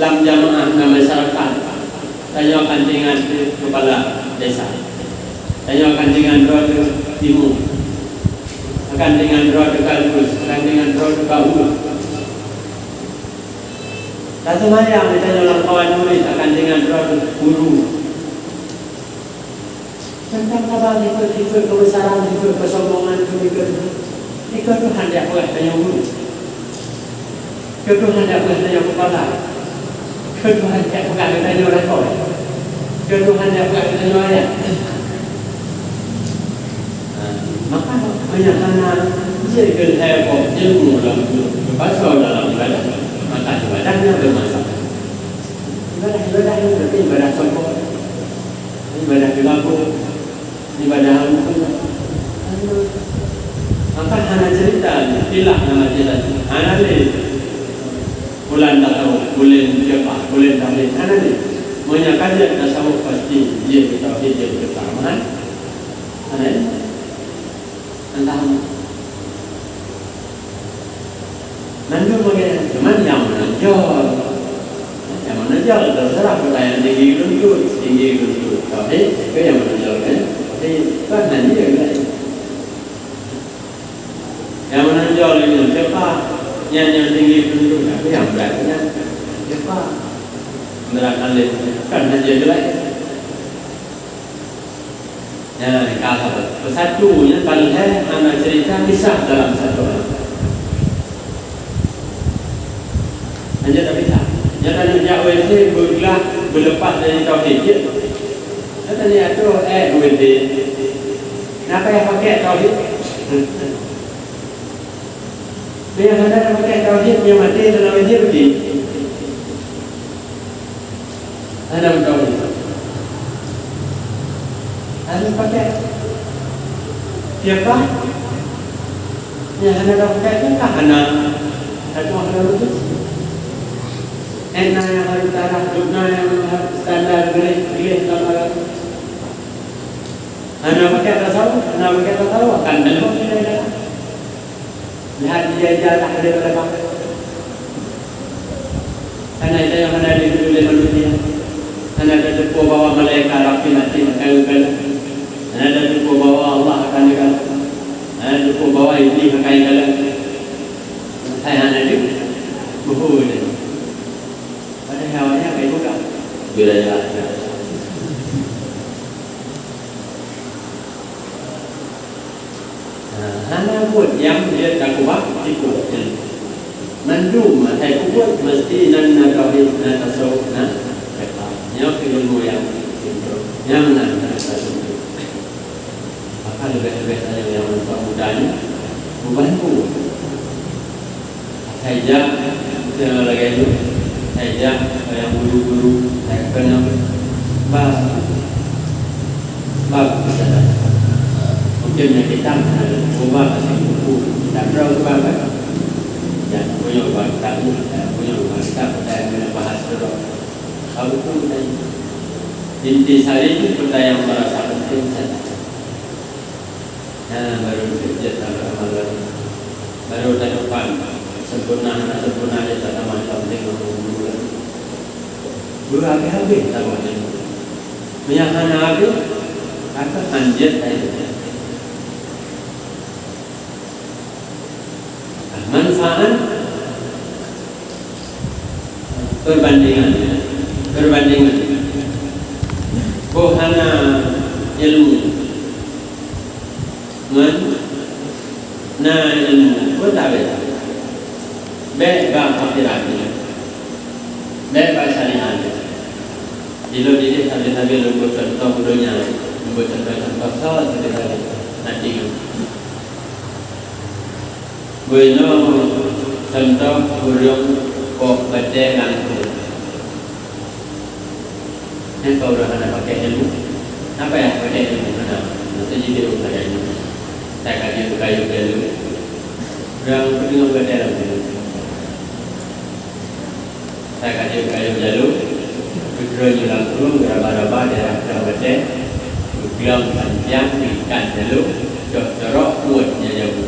lam jamaah na masyarakat, tanyoe akan teuingat keu kepala desa. Tanyoe akan teuingat droe keu imum. Akan teuingat droe keu kalbus, akan teuingat droe keu kaul. Taseumayang geutanyoe lam kawan murit akan deungon droe guru. Teuntang haba likot-likot keubesaran, likot keusombongan, likot, likot Tuhan jak peugah tanyoe guru. Keu Tuhan jak peugah tanyoe kepala. Keu Tuhan jak peugah tanyoe rekor. Keu Tuhan jak peugah tanyoe ayat. Nah, maka meunyoe hana jeuet keu lhèe boh ilmu lam, geupasoe dalam ibadah, maka ibadah nyan bermasalah. Ibadah-ibadah nyan berarti ibadah sombong, ibadah keugabuh, ibadah hana. Maka hana cerita, istilah nama cerita. Hana lé bulan tasawuf, bulan fiqah, bulan tahlil. Hana lé. Meunyoe ka jeuet tasawuf pasti jeuet keu tauhid, jeuet keu keutamaan. Hana lé. Entah. Mandum bagian, cuman nyang menonjol. Nyang menonjol terserah peue nyang tinggi geuruntuk, tinggi geuruntuk. Tapi, itu nyang menonjol kan? Tapi, kan hanya dia kan? Nyang menonjol itu siapa? Nyang, nyang tinggi geuruntuk, tapi nyang berat kan? Siapa? Berat alim, kan hanya dia lain. Nah, ka saboh. Beusatu nyan paléng lhèe hana cerita pisah dalam satu. Hanya tak pisah. Nyata nyoe jak W C beuglah beuleupah dari tauhid, ya. Nyata ni atoe, eh, W C. Kenapa yang pakai tauhid? Nyang hana pakai tauhid, nyang maté dalam W C beutôi. Hana meukawen. Hana pakai. Siapa? Nyang hana pakai siapa? Hana. Hana, hana lulus. Ena nyang harus darah, duna nyang harus standar, gurih, gurih, lama. Hana pakai tasawuf, hana pakai tasawuf, akan telepon kita dah. Lihat ija-ija tak ada pada pakai. Karena itu yang hana dituju oleh manusia. Hana tateupeue bahwa malaikat rapi hati akan digalak. Hana tateupeue bahwa Allah akan digalak. Hana tateupeue bahwa Iblis akan digalak. Saya hana di buku ini. Padahal awaknya akan buka. Bila ya. Nah, hana buet nyang jeuet takuba, tikuk. Mandum asai kubuet mesti nan na tauhid, na tasawuf, na fiqah. Nyoe keu ilmu nyang, nyang nan na tasawuf. Maka leubeh-leubeh tanyoe nyang mantong muda nyoe, mubantu. Asai jak, miseue lagèe nyoe, asai jak, nyang guru-guru, asai keunong, ba, ba, mungkin nyang kitab, ba, asai buku, kitab droe, ba, ba. Jak, punya ba kitab ni, jak, punya ba kitab, dan kena bahas droe. Ba buku tadi. Intisari itu peureulèe nyang merasa penting saja. Nah, baru jeuet tamat amalan. Baru tadepan sempurna hana sempurna jeuet tamat, yang penting guru lah. Guru habéh-habéh tamat ilmu. Meunyo hana habéh, maka hanjeuet ilmu. Manfaat perbandingan. Perbandingan. Boh hana ilmu ngon na ilmu, boh tabé. Bèk bak akhirat nyoe. Bèk bak syariat nyoe. Di lôn idéh sabe-sabe lôn beucontoh u donya, lôn beucontoh-contoh soe sabe-sabe. Nanti kan. Bunoe contoh ureueng poh batèe langsung. Nyan keu ureueng hana pakai ilmu. Napa nyang pakai ilmu? Hana. Masa jih dia pakai ilmu. Saya kaji kayu jalu. Ureueng peuteungoh batèe langsung. Saya kaji kayu jalu. Putroe nyoe langsung geuraba-raba daerah Keulang Batèe. Geugeulang panjang ikan jalu. Cok corok buet nyan jalu.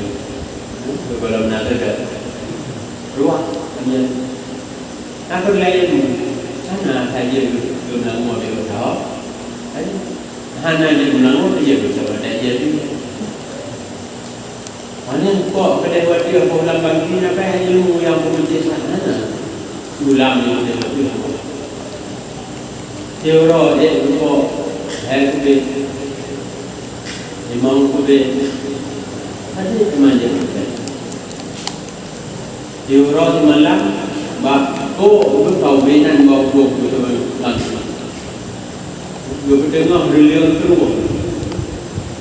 Gohlom na teuga. Ruah, kemudian. Takot laén. Hana saja geumeunangoe di usaha. Hana jeuet meunangoe, dia beusama tak jeuet. Hana kok keudeh watèe poh lam bangki, na payah ilmu nyang peumeucéh hana. Ulang nyang teuka. Siuroe ék bukon, hai keubit, limong keubit, até teuma jeuet keubit. Siuroe simalam, bak kok geupeutau binan bak uroe geupeutau langsung. Geupeuteungoh reuleueng krueng.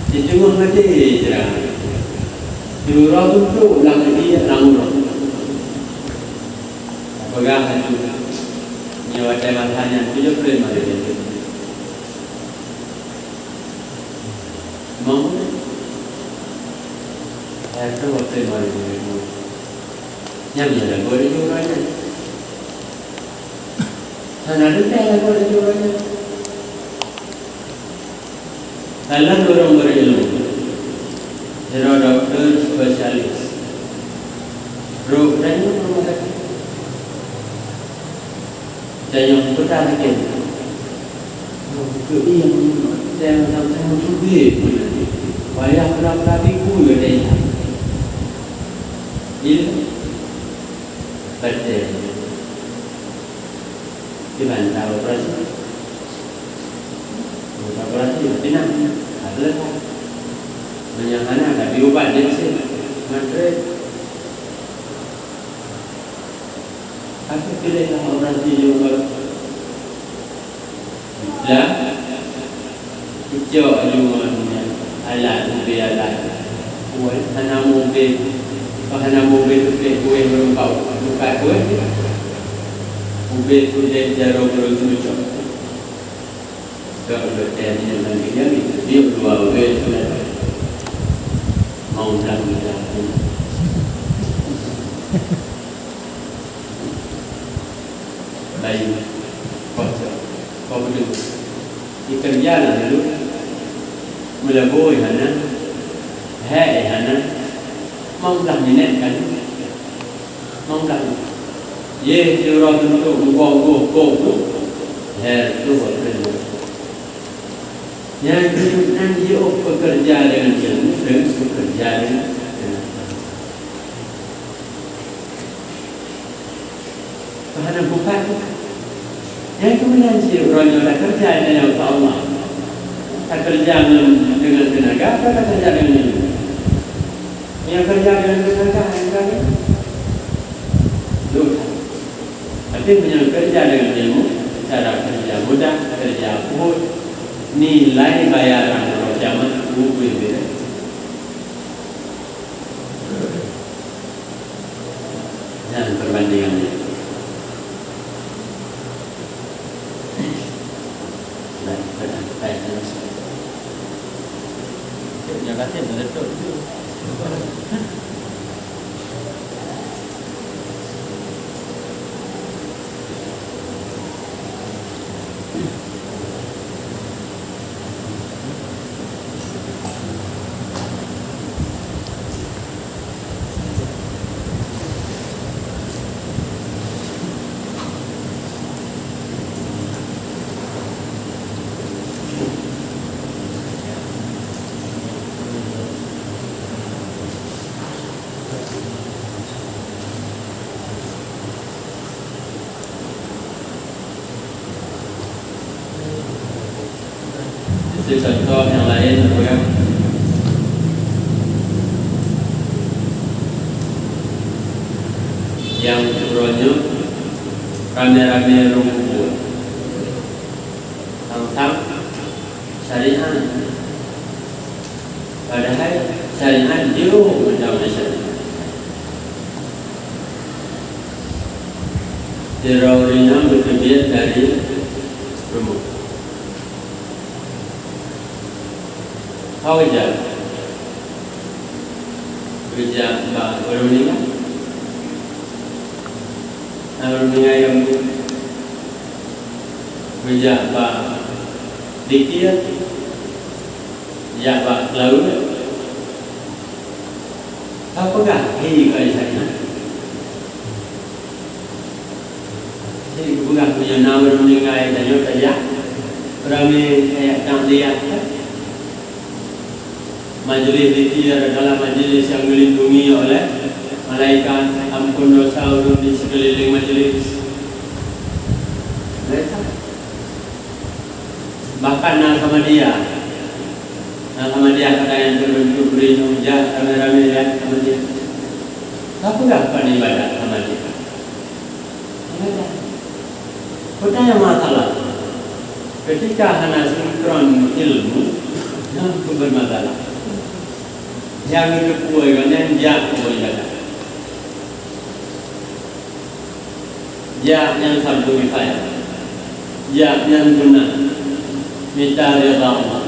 Siteungoh maté cira. Siuroe tuntok lam até lam uroe. Peugah laju, nyoe watée masa nyan tujoh ploh lima ribu. Mau? Saya tu waktu lima ribu. Nyam ya lagu ada juga nyan. Hana teuntée lagu ada juga nyan. Kalon ureuëng beurilmu, sidroe dokto spesialis, trok tanyoe rumoh sakét. Tanyoe peue sakét? Keuieng, tanyoe sampoe meucubit. Payah pura-pura tipu lé tanyoe. Iya. Betul. Kiban cara operasi? Cara operasi, tapi nak, ada lah. Meunyoe hana, tapi ubat dia mesti. Matre. Aku pilih lah operasi dia ubat. Lah, icok lima dunia, alat, ubé alat. Wah, hana mubé, hana mubé tupéh kuéh meureumpau, buka kuéh. Ubé tudeh jaroe meureumpau cok. Cok udah teh ni, nanti dia ni, dia dua ubé tu dah. Mau bilang dia. Baik. Kau cok. Kau betul. Dikeureuja lam lôn, meulabôi hana, hék hana, mong blah minét ka lheueh, mong blah. Yeh, siuroe tuntok meugoh-goh kôk tu, hék tu buat keuneuk. Nyan keuh nan jiôh peukeureuja deungon ilmu, deungon peukeureuja deungon keunakan. Paham bukan? Nyang keuh meunan cit uroe nyoe takeureuja nyoe keu Allah. Takeureuja ngon, deungon teunaga, atawa takeureuja deungon ilmu? Nyang keureuja deungon teunaga, nyang ka lheueh. Duh. Tapi meunyoe keureuja deungon ilmu, cara keureuja mudah, keureuja peuhot, nilai bayaran uroe kiamat ubit beda. Nyan perbandingan nyan. Baik, baik, baik. Cuk, nyoe katem dah letup tu. Itu contoh nyang laén, peugah. Nyang uroe nyoe ramé-ramé lôn peubuet. Tang-tang syariat. Padahai syariat jeuet mantong syariat. Sidroe ureuëng nyan beuteubiet dari rumoh. Ho jak? Geujak bak ureuëng meuninggai. Na ureuëng meuninggai lam buet. Geujak bak dikeue, jak bak laôt. Ka peugah, "Hei, keuhai syariat." Jadi, geupeugah meunyoe na ureuëng meuninggai, tanyoe tajak ramé, tajak takliyah. Majelis zikir adalah majelis yang dilindungi oleh malaikat, ampun dosa ureuëng di sekeliling majelis. Bahkan na Samadiyah. Na Samadiyah kadang nyang turun tu beri nyoe, jak ramé-ramé jak Samadiyah. Tapi dah bukan ibadat Samadiyah. Ibadat. Kota nyang masalah. Ketika hana sinkron ilmu, nyan pun bermasalah. Nyang geuteupeue nyan jak ibadat. Jak nyang fardu kifayah. Jak nyang sunat. Mita ridha Allah.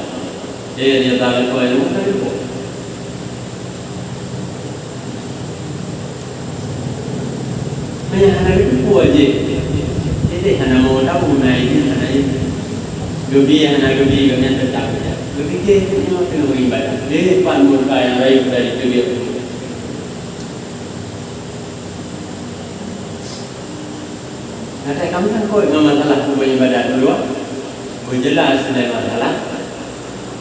Eh, ridha lakoe nyang ka dipo. Meunyo hana geuteupeue jih. Jadi hana mau tahu na ini, hana ini. Geubi hana geubi, gobnyan tetap jak. Geupike nyoe teungoh ibadat. Eh, pan murka nyang rayeuk dari teubiet. Ngatai kamoe kan kot ngon masalah kubah ibadat dulu, ah. Beujeulaih sidai masalah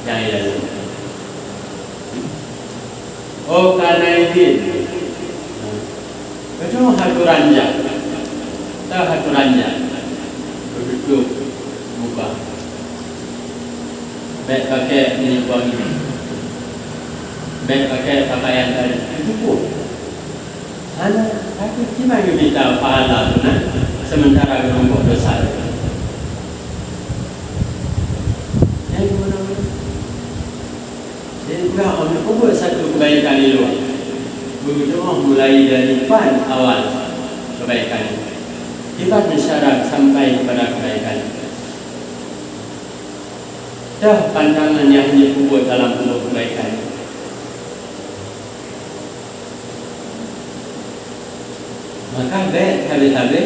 nyang ilée. Oh, kana idin. Beutôi atoran jak. Teuh atoran jak. Beututup muka. Bèk pakai minyeuk wangi. Bèk pakai pakaian tadi. Itu pun. Hana, tapi kiban geumita pahala tu na, sementara geurumpok desya. Nyang di mana-mana. Jadi, peugah, oh, neupeubuet satu keubaikan di luwa. Beutôi mulai dari pan awal keubaikan. Kiban isyarat sampai kepada keubaikan. Teuh pantangan nyang hana peubuet dalam tuboh keubaikan. Maka bèk sabe-sabe,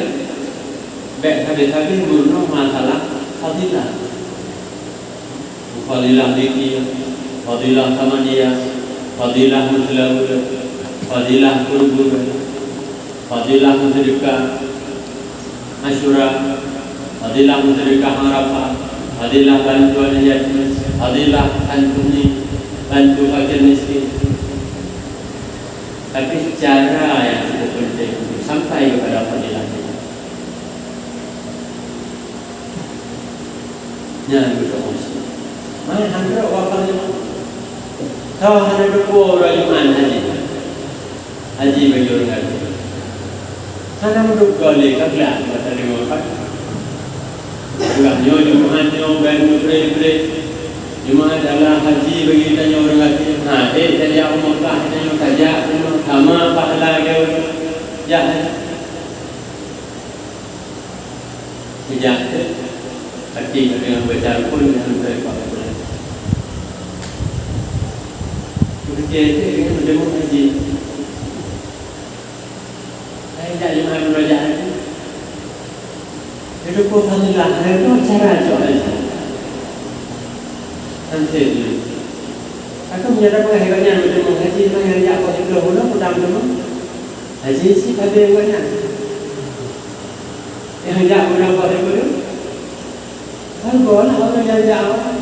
bèk sabe-sabe meurunoe masalah fadilah. Fadilah zikir, fadilah samadiyah, fadilah meuseulaweuet, fadilah kurban, fadilah meuseudeukah Asyura, fadilah meuseudeukah Arafah, fadilah bantu aneuk yatim, fadilah santuni, bantu fakir miskin. Tapi cara nyang cukup penting untuk sampai kepada fadilah itu. Nyan beutôi. Mana hana waktu nyoe. Tahu hana dua uroe Jumat haji. Haji bagi ureueng gadoh. Hana meuduek goe lé ka gleh mata deungoe kan. Uroe nyoe Jumat nyoe ban meupreh-preh. Jumat adalah haji bagi tanyoe ureueng gadoh. Ha, eh, tajak u Mekah tanyoe tajak, sama pahala gadoh. Jak haji. Kujak teuh, até ka deungon baca rukun nyang hana teuka rukun. Kujak teuh deungon meudeungoe haji. Hai jak jeumaáh meunajah haji. Itu pun fadilah, hai tu cara cok haji. Ansé dulu. Aku meunyoe dapeuet hai gobnyan meudeungoe haji, meunan jak poh siplôh buleuen, peue tameudeungoe. Haji si pada gobnyan. Nyang jak meunan poh siplôh. Kan goh lah ureueng nyang jak awai.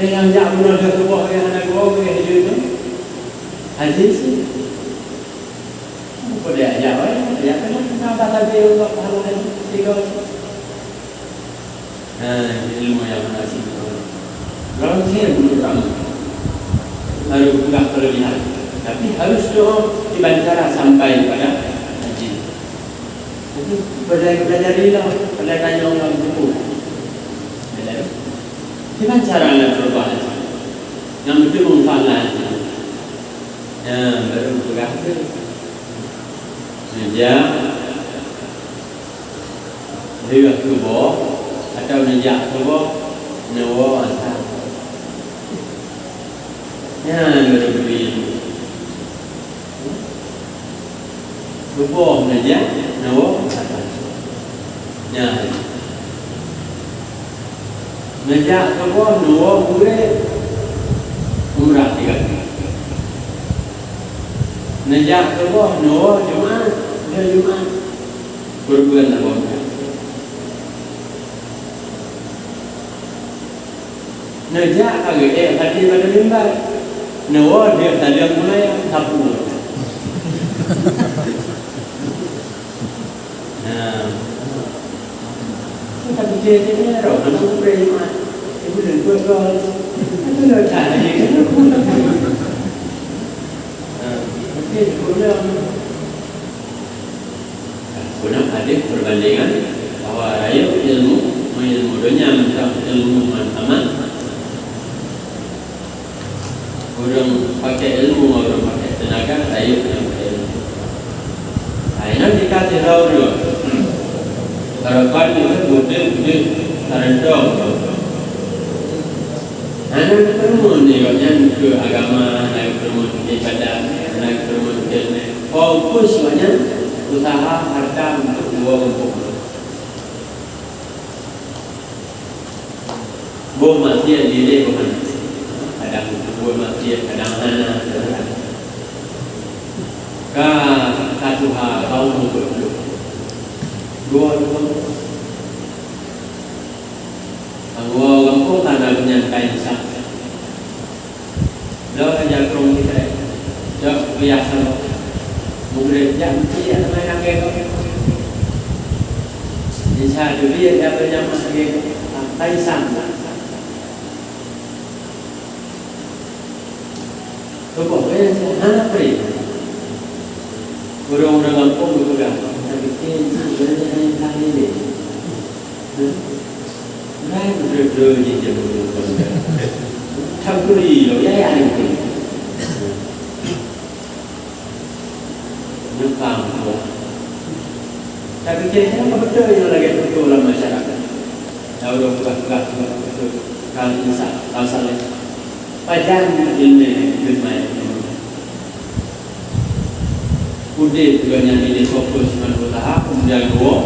Eh, nyang jak meunan lheueh suboh nyang hana geuwoe, geuwoe laju nyoe. Haji si. Peue dia jak awai, dia keunan, keunan bak sabe Allah Taala tiga. Nah, ilmu nyang hana sempurna. Dalam sihir menurut kamu harus peugah kelebihan, tapi harus doa kiban cara sampai pada haji. Jadi, belajar, belajar lila, belajar tanya orang buku. Belajar. Kiban cara nak berubah haji? Nak meudeungoe fahla haji. Nah, baru peugah tu. Neujak lheueh suboh atawa neujak suboh, neuwoe asai. Nyan baru geubri ilmu. Suboh neujak, neuwoe asai. Nyan. Neujak suboh, neuwoe gurée, umrah tiga kali. Neujak suboh, neuwoe Jumat, lheueh Jumat, kurban neuwoe. Neujak ka geuék hati bak mimbar, neuwoe lheueh saleuem mulai sapu. Nah, tapi dia, dia ni roh, mana boleh mat. Dia boleh buat gol. Itu dah tak lagi. Nah, tapi dia pulang. Guna hadis perbandingan bahwa rayeuk ilmu, ilmu dunia mantong ilmu man aman. Ureuëng pakai ilmu, ureuëng pakai tenaga, rayeuk nyang pakai ilmu. Hai, nyan jika sidroe ureuëng, barokon nyoe udeb-udeb sarantong. Hana geuteurimong nibak nyan keu agama, hana geuteurimong keu ibadat, hana geuteurimong keu ilmu. Fokus awaknyan usaha harta untuk dua gampông. Boh maksiat dilée boh hana. Kadang buet maksiat, kadang hana, kadang ka, ka tuha, ka umur dua puluh. Dua, dua. Anggô gampông hana nyan kain sah. Lôn jak krông sikrek. Jok kupiah saboh. Mugreb jak meusiek teuma lagèe nyoe. Isa teubiet jak beujamaah lagèe nyoe. Sampai sam. Tuboh, eh, hana pri. Ureueng-ureueng gampông geupeugah, "Tapi keu ureueng nyang hana ilée." Hah? Laén beutôi-beutôi jih jeuet ureueng gampông. Tham kuri lom, ya, ya, ya. Nyoe ka muphom. Tapi kira-kira apa beutôi nyang lagèe contoh lam masyarakat? Nyang ureueng peugah-peugah, peugah beutôi, ka insaf, ka saleh. Pajan ileumèe geumai. Udép gobnyan ini fokus ngon usaha, kemudian dua,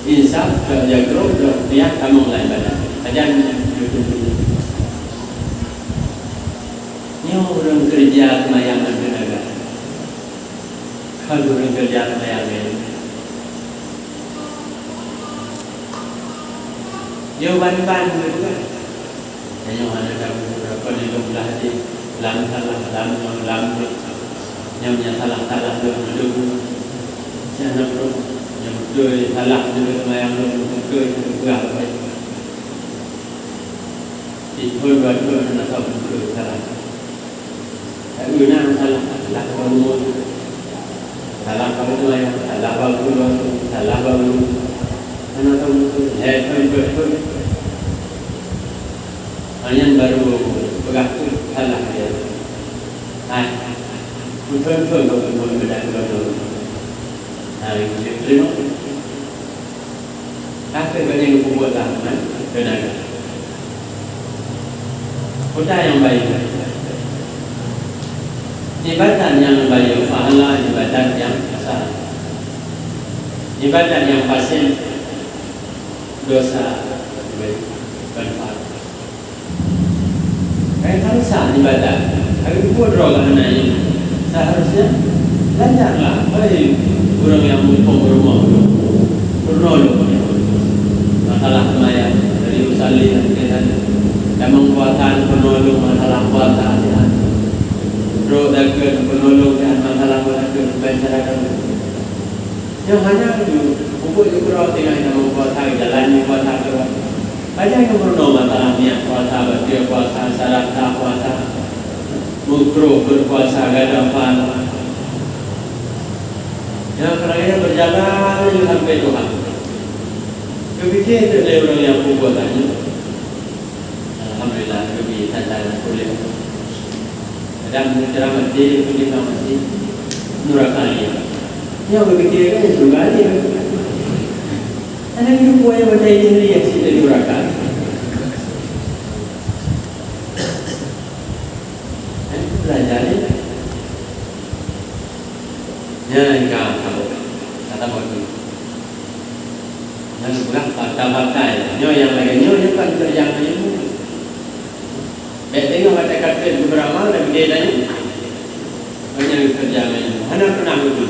insaf, kerja keras, kerja rupiah, tamong lam ibadat. Pajan beutôi. Nyoe ureueng keureuja seumayang ngon teunaga. Kon ureueng keureuja seumayang nyan. Nyoe ban-ban ureueng kan. Nyoe hana tabu, kon nyoe blah deh. Lam salah, lam nyoe, lam nyoe. Nyoe nyang salah-salah nyoe, nyoe. Siang na pun, nyoe beutôi salah nyoe seumayang nyoe, beutôi nyoe peugah. Di thôn dua thôn na salah beutôi salah. Tapi na salah, salah bak rumoh, salah bak ketua, salah bak guru, salah bak guru. Hana tahu beutôi, hai, hai, hai, hai. Hanya baru peugah tu salah dia. Hai, beutôi-beutôi bak guru beda guru. Hai, terima. Tapi banyak yang berbuat lah, kan? Benar. Peue nyang bayeue? Ibadat nyang bayeue pahala ibadat nyang sah. Ibadat nyang fasid dosa, manfaat. Hai, harusnya ibadat. Hai, buat droe hana nyan. Seharusnya belajarlah, hai, ureueng nyang muphom rumoh. Peurunoe lôn masalah seumayang, dari usalli dan kemudian tamong puasa, peurunoe lôn masalah puasa, ya. Trok dakeuet, peurunoe lôn masalah puasa, bukan cara kamu. Nyoe hana laju, pokok jih keudroe tinggai tamong puasa, jalan nyoe puasa keudroe. Pajan geupeurunoe masalah niat puasa, bateue puasa, syarat sah puasa, meutroh berpuasa, gadôh pahala. Nyoe keurangnya berjalan sampai Tuhan. Keupike teuk lé ureueng nyang peubuet tanyoe. Alhamdulillah, geubri tanda kulit. Kadang cara mati, kulit ka mati. Nuraka dia. Nyoe geupike kan syurga dia. Ada yang buaya batai dia ni yang sida nuraka. Eh, belajar ni. Nyan ka tabok. Ka tabok tu. Nyan peugah fakta-fakta nyoe. Nyoe nyang lagèe nyoe, nyoe kan keureuja ilmu. Bèk teungoh watèe ka trép beuramal dan bidé tanyoe. Nyoe nyang keureuja ilmu. Hana peunah beutôi.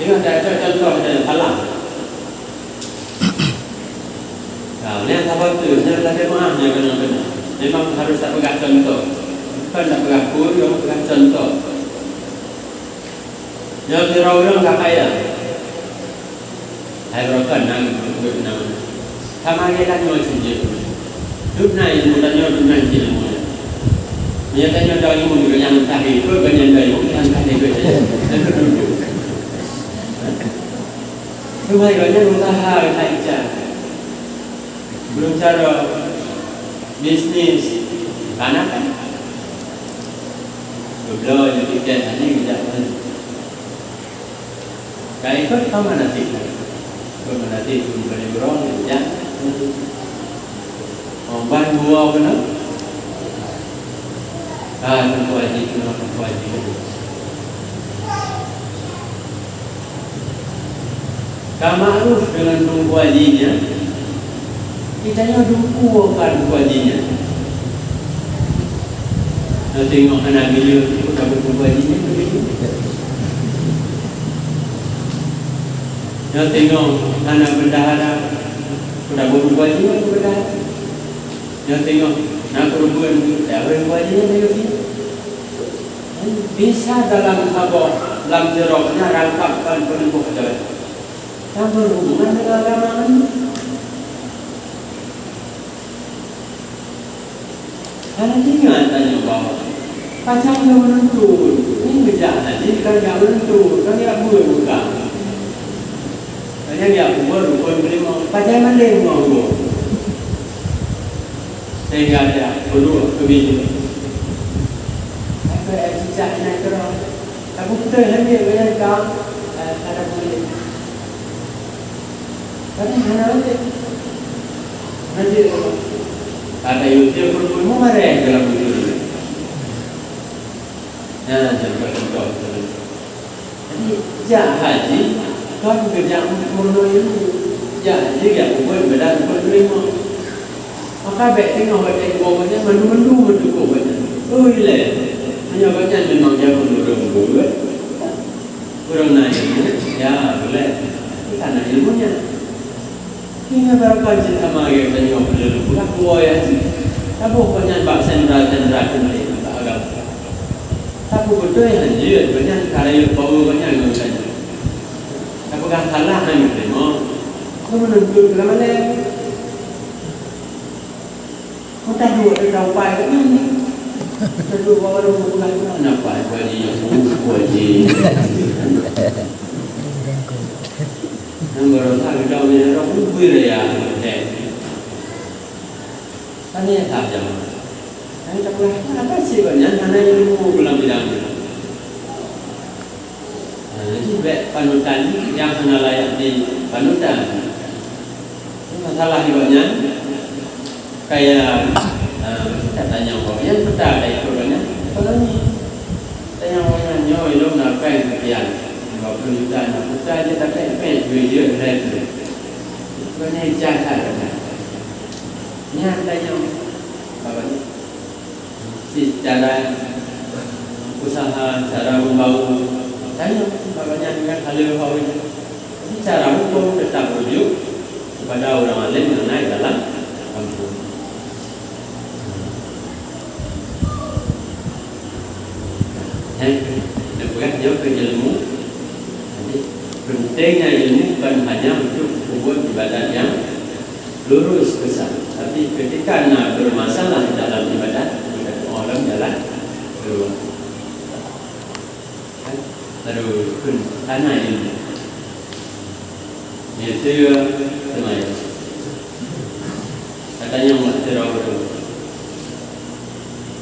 Teungoh ta-, ta-, contoh saja salah. Nah, nyan saboh tu, nyan lagèe meu'ah nyan keunong-keunong. Memang harus tapeugah contoh. Bukan tapeugah peue, tapeugah contoh. Nyoe sidroe ureueng ka kaya. Hai barokan na geupeugah nama. Sama lagèe tanyoe cit jeuet. Dum na ilmu tanyoe, dum na cit ilmu. Meunyoe tanyoe dong ilmu, geuh nyang tahi, peue geuh nyang dong ilmu, nyang tahi geuh nyang. Teuma geuh nyang usaha geuh ica. Belum cara bisnis, kana kan? Geubloe tiket tadi geujak mana? Ka ikot ka manasik. Ikot manasik pun bari uroe, jak. Oh, ban dua kena. Ah, Teungku Haji kena, Teungku Haji kena. Ka ma'ruf dengan Teungku Haji nyan. Geutanyoe dumpue ka Teungku Haji nyan. Nyoe singoh hana geuyue, peue ka buet Teungku Haji nyan, peue geuyue. Nyoe singoh hana bendahara, peue ka buet Teungku Haji nyan, peue bendahara. Nyoe singoh na keureubeuen, peue ka buet Teungku Haji nyan, peue geuyue. Bisa dalam saboh, lam jurong nyan rangkapkan peuleumah jalan. Nyang berhubungan dengan agama nyan. Hana ingat tanyoe bahwa pajan nyoe meununtuk, nyoe geujak haji kan jak meununtuk, kan jak buet bukan. Kan jak buet rukun kelima, pajan mandeng buang-buang. Sehingga dia perlu kebijak. Apa yang cicak nak terang? Tapi betul hanya dengan kau, eh, ada boleh. Tapi hana ada. Nanti kata Yusuf pun pun marah dalam Yusuf. Nah, jadi contoh. Jadi, jak haji, kon geujak meurunoe ilmu. Jak haji, jak peubuet ibadat rukun kelima. Maka bèk teungoh watèe geuwoe gobnyan, mandum-mandum meututoe gobnyan. Ui lé, meunyoe gobnyan memang jameun ureueng buet, ureueng na ilmu, ya, boleh. Tapi ka na ilmu nyan. Ingat barangkaji sama lagèe tanyoe peuleueh peugah dua ayat jih. Taboh gobnyan bak sendera-sendera keuneuk bak agam. Tapi beutôi hanjeuet gobnyan ka rayeuk power gobnyan ngon tanyoe. Tapeugah salah hana teurimong. Keu meununtot keu lam alèe. Meuka duek teuka upai gobnyan. Teuduek bak ureueng peugah nyan, "Napa Ibu Haji nyang buku Haji?" Nang baroesa geudong nyan rot ubé raya. Tanya that jamaah. Tanya that, "Kenapa sih banyak hana ilmu dalam bidang ni?" Nah, jadi bèk panutan nyang hana layak dipanutan. Masalah ibarat nyan, kaya, ah, kita tanya orang yang peta dari orang yang ekonomi. Tanya orang yang nyoe ilong na pèng sekian, dua puluh juta na peta je tapi pèng dua juta dah itu. Bukannya ijazah kan? Nyan tanya apa ni? Secara usaha, cara membangun, tanya apa nyan kan hal yang baru. Secara hukum tetap rujuk kepada orang alim yang naik dalam kampung. Eh, dia peugah dia ke ilmu. Jadi, pentingnya ilmu bukan hanya untuk peubuet ibadat yang lurus kesan, tapi ketika na bermasalah dalam ibadat, kita orang jalan keluar. Kan? Lalu pun tanah ilmu. Dia sewa semayang. Katanya mak terau tu.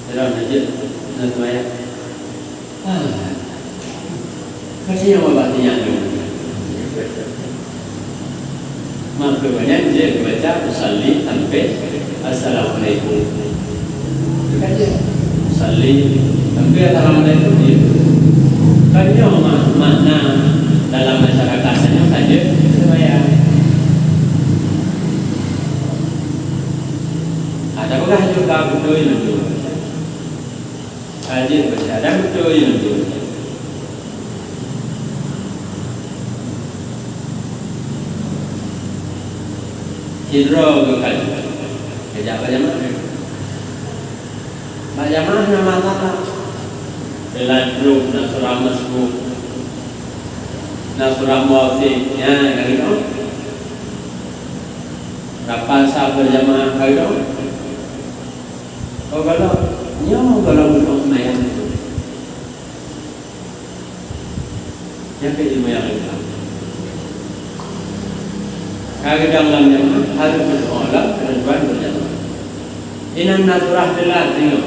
Terau najib nak semayang. Ah. Katanya mak bak tanya tu. Maka banyak dia baca usalli sampai assalamualaikum. Kata, "Salli, sampai assalamualaikum," dia. Kan nyoe ma-, makna dalam masyarakat nyoe saja sembahyang. Ada peugah juga betul itu. Saja baca dan betul itu. Sidroe geukalon. Kejak bak jamaah. Bak jamaah na masalah. Bela trok, na seurang masbuk. Na seurang bosé. Ya, kan itu. Apa sah berjamaah ka lom? Oh, gohlom, nyoe gohlom meutueng seumayang. Nyan keuh ilmu nyang leuka. Ka geudong lam jamaah, harôh meutueng lam keunong berjamaah. Inan na surah teulat singoh,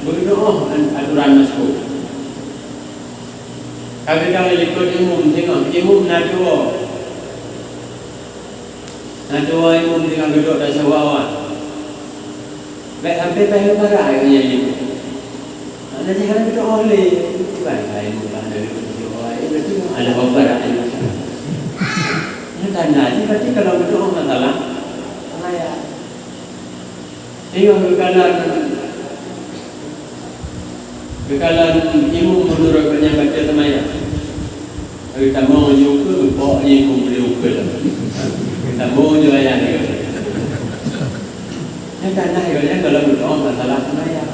beugeutu'oh aturan masbuk. Ka geudong likot imum singoh, imum na tuwoe. Na tuwoe imum singoh geuduek di saboh awak. Bèk sampai bèk geuparak nyan imum. Hana jih hana geutu'oh lé. Iban ka imum ka hana geutu'oh, berarti alah parak imum. Nyan tanda jih berarti kalau geutu'oh masalah seumayang. Singoh geukalon, geukalon imum meunurot gobnyan baca seumayang. Geutamong ju ukeue, geupok jih imum bri ukeue. Geutamong ju ayah dia. Nyan tanda gobnyan gohlom meutueng masalah seumayang.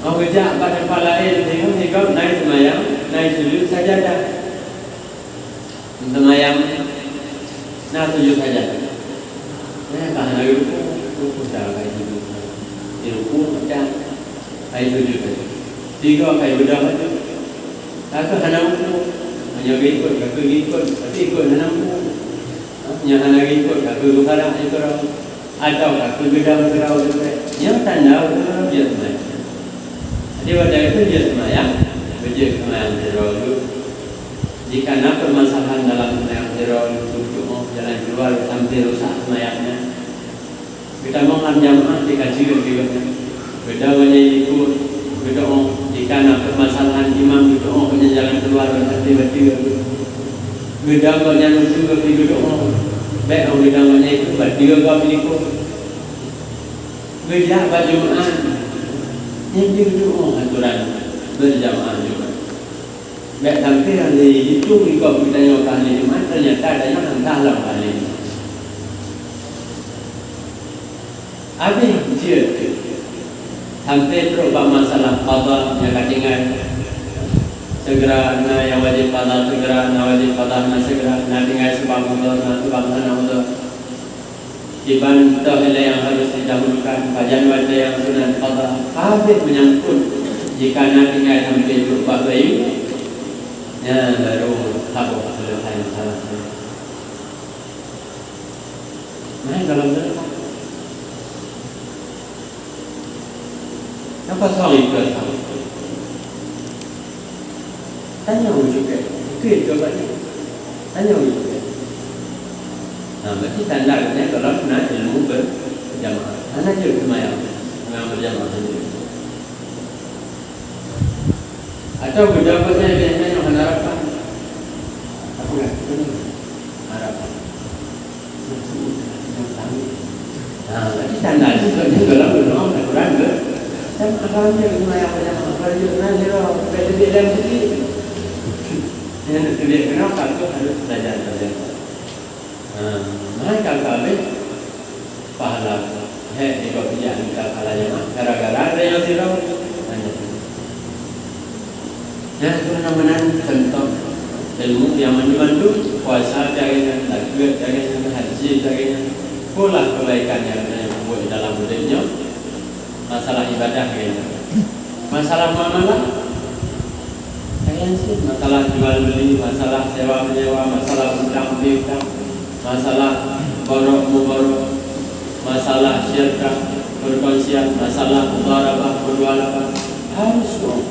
Oh, geujak bak teumpat laén, singoh sigom na seumayang, na sujud sajadah. Seumayang na sujud sajadah. Nyan ka hana rukuk, rukuk dah kai sujud. Di rukuk macam kai sujud tadi. Tiga kai beudôh tadi. Ka keuh hana rukuk. Hanya ikut, ka keuh ikut, tapi ikut hana rukuk. Ha, nyang hana ikut, ka keuh geuparak ikut. Atawa ka keuh geudong sidroe leubeh. Nyan tanda ureueng jeuet seumayang. Jadi, watèe geuh jeuet seumayang, beujeuet seumayang sidroe geuh. Jika na permasalahan dalam seumayang sidroe geuh, jalan keuluwa, sampoe rusak seumayang nyan. Geutamong lam jamaah, teuka jeuet geuh nyan. Geudong gobnyan likot, geutu'oh, jika na permasalahan imam geutu'oh gobnyan jalan keuluwa, sampoe bateue geuh. Geudong gobnyan ukeue, geutu'oh. Bèk 'oh geudong gobnyan itu bateue gob likot. Geujak bak Jumat, nyan geutu'oh aturan berjamaah Jumat. Bèk sampoe ahli itu ikot geutanyoe keu ahli Jumat, ternyata tanyoe hana lam ahli Jumat. Habéh jeuet. Sampoe trok bak masalah qadha nyang ka tinggai. Segera na nyang wajéb qadha, segera na wajéb qadha, na segera na tinggai seubab udhur, na seubab hana udhur. Kiban toh ilée nyang harus didahulukan, pajan watée nyang sunat qadha. Habéh meunyangkot jika na tinggai sampoe trok bak bayeue, nyan barô saboh keuleubah nyang salah. Nah, dalam dalam. Napa soal itu? Tanyong juga. Itu itu banyak. Tanyong juga. Nah, berarti tanda katanya kalau na ilmu berjamaah. Hana jeuet seumayang. Seumayang berjamaah saja. Atau beudôh gobnyan biasanya hana rapat. Apa kan? Hana rapat. Nah, berarti tanda itu gobnyan dalam gunong aturan ke? Dan asalnya gunong yang banyak, asalnya gunong yang gunong, supaya lebih dalam sikit. Yang lebih kenapa tu harus belajar, belajar. Ha, nah, kalau habéh pahala, hek, di bawah pijak minta pahala jamaah, gara-gara ada yang sidroe. Nah, nyan. Nyan, itu nama-nama contoh ilmu yang mandum-mandum, puasa caranya, zakat caranya, haji caranya. Pola kebaikan yang ada yang buat dalam hidup nyoe. Masalah ibadah laén. Masalah muamalah laén cit, masalah jual beli, masalah sewa menyewa, masalah utang piutang, masalah borok muborok, masalah syirkah, perkongsian, masalah mudharabah, mudharabah. Harus dong.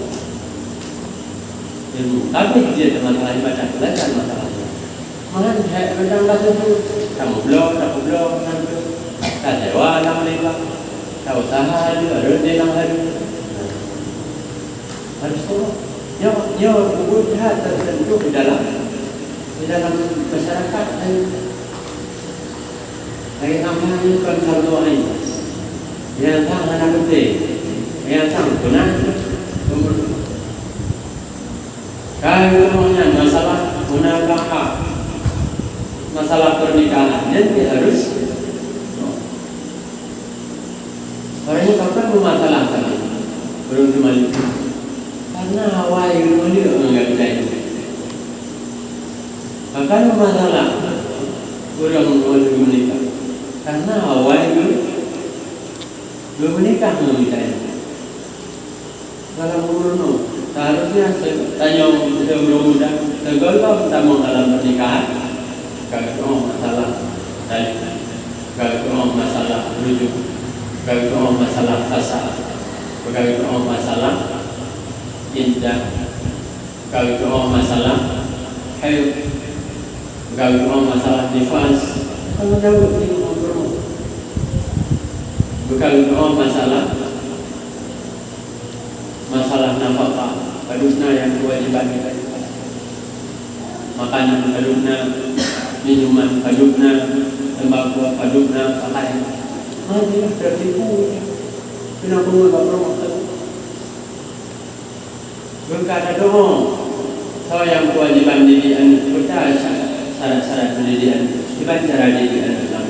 Ilmu. Tapi dia masalah ibadah, belajar masalah. Meunan hai reudang ka teupeu, tameubloe, tapeubloe, meunan teuk. Tasewa lam lima, tausaha lé, rhot lé lam haru. Harus tolong. Nyoe, nyoe bubuet that tersentuh di dalam, di dalam masyarakat dan lagi sama ni kon fardu ain. Nyang sang hana penting. Nyang sang beuna. Kan nyan masalah munakahah, masalah pernikahan, nyan pih harus. Orang nyan kapan meumasalah tadi? Ureueng teumanyong. Karena awai ureueng nyan menganggap jahil. Kapan meumasalah? Ureuëng ngon lheueh meunikah. Karena awai geu-, geumeunikah ngon mita nyan. Dalam umur nyoe, seharusnya se-, tanyoe ureuëng muda sigohlom tamong dalam pernikahan, ka geutu'oh masalah tali, ka geutu'oh masalah rujuk, ka geutu'oh masalah fasa, ka geutu'oh masalah iddah, ka geutu'oh masalah haid, ka geutu'oh masalah nifas. Ka geutu'oh masalah, masalah nafakah, padubna nyang kewajiban geutanyoe. Makanan padubna, minuman padubna, tembakau padubna, pakaian. Mari lah tertipu. Kena bunga bak rumah tu. Beuka tadoe, soe nyang kewajiban didik aneuk, peue syarat-syarat pendidik aneuk, kiban cara didik aneuk lam.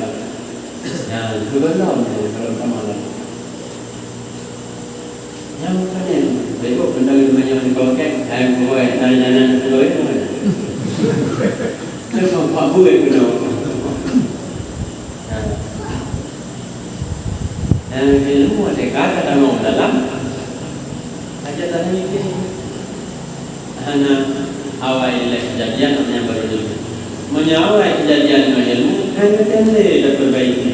Nah, itu belum, belum sama lagi. Nyang panen, bego benda lima nyang dikongkek, hai kuhoi, hai nana kuhoi, mana? Itu kok buat kena. Nah. Nah, ilmu teka ka tamong dalam hajat dan mikir. Hana awai lé kejadian nyang baru dulu. Meunyoe awai kejadian ngon ilmu, hai meuteun lé taperbaiki.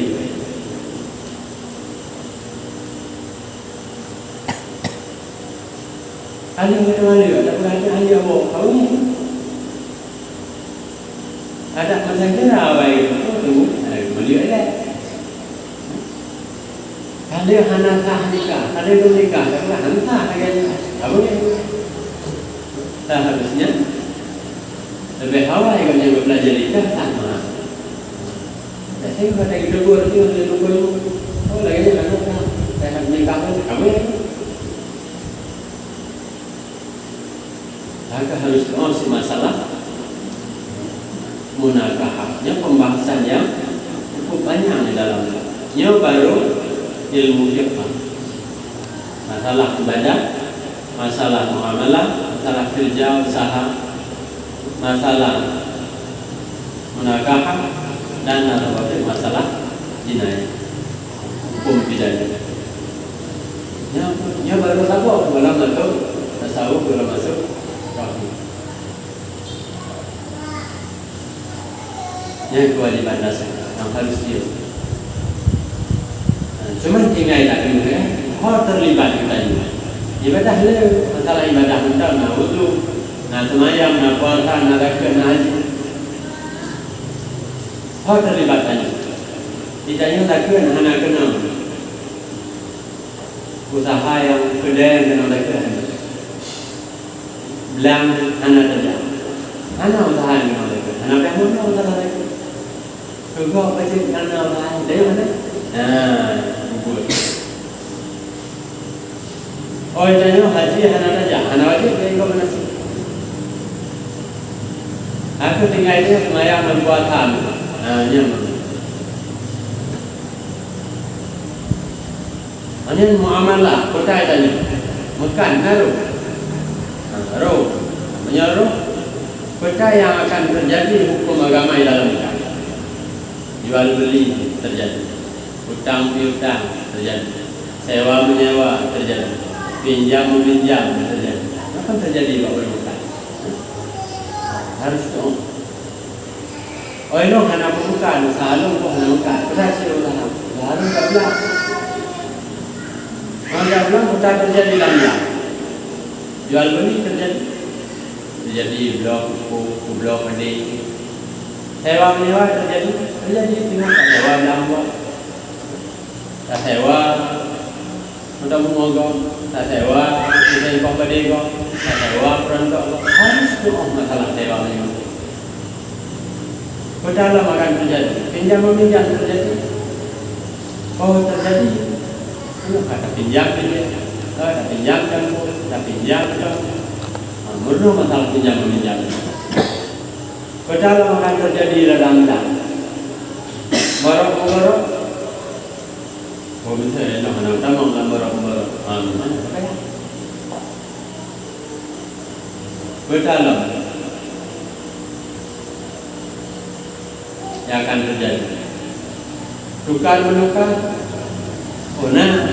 Alim kata malu, tak pernah ada alim awak kawin. Adak masa kira awai itu tu, eh, boleh ada. Kalau hana sah nikah, kalau belum nikah, tak pernah hana sah lagi. Tak boleh. Seharusnya lebih awai kau jangan belajar nikah sama. Tak saya kata kita buat tu, dia tunggu. Oh, lagi dia nak nikah. Saya nak nikah kan, tak boleh. Maka harus tahu si masalah munakahah. Nyoe pembahasan yang cukup panjang di dalam. Nyoe baru ilmu fiqh. Masalah ibadah, masalah muamalah, masalah kerja, usaha, masalah munakahah, dan atau masalah jinayah, hukum pidana. Nyoe, nyoe baru saboh, belum masuk tasawuf, belum masuk tauhid. Nyoe kewajiban dasar nyang harus dia. Nah, cuman tinggai tadi, eh, ho terlibat kita juga. Ibadah le, masalah ibadah mantap, na wudu, na semayang, na puasa, na zakat, na haji. Ho terlibat tadi. Kita nyoe takheun hana keunong. Usaha nyang keudeh nyang keunong takheun. Blang hana tajak. Hana usaha nyang keunong takheun. Hana payah meunong usaha takheun. Keugok pacet hana usaha nyang tajak mana? Nah, bubut. Oh, tanyoe haji hana tajak, hana wajéb lé gob nasi. Aku tinggai dia semayang dan puasa. Nah, nyan. Hanya muamalah, peue tanyoe. Makan, na roh. Nah, roh. Meunyoe roh, peue nyang akan terjadi hukum agama di dalam nikah. Jual beli terjadi. Utang piutang terjadi. Sewa menyewa terjadi. Pinjam meminjam terjadi. Apa terjadi bak ureueng makan? Harus dong. Oh, inoe hana peubuka, usaha lôn pun hana buka. Peue sih usaha? Usaha lôn tak blang. Kalau tak blang, bukan terjadi dalam blang. Jual beli terjadi. Terjadi bloe kuku, bloe pedih. Sewa menyewa terjadi, terjadi. Tengok tak sewa blang buat. Tasewa meutamong gob, tasewa mesin pom padé gob, tasewa peurantok gob, harus tu'oh masalah sewa nyoe. Peue lom akan teujadi, pinjam-meminjam teujadi. Oh, teujadi. Nyoe ka tapinjam lé, ka tapinjam campur, tapinjam campur. Ha, meurunoe masalah pinjam-meminjam. Peue lom akan teujadi lam blang. Borok-borok. Oh, misai, eh, noh, aneuk tamong lam barang-barang. Ah, mana? Apa ya? Beutalam. Akan teujadi tukar meunukar. Oh na,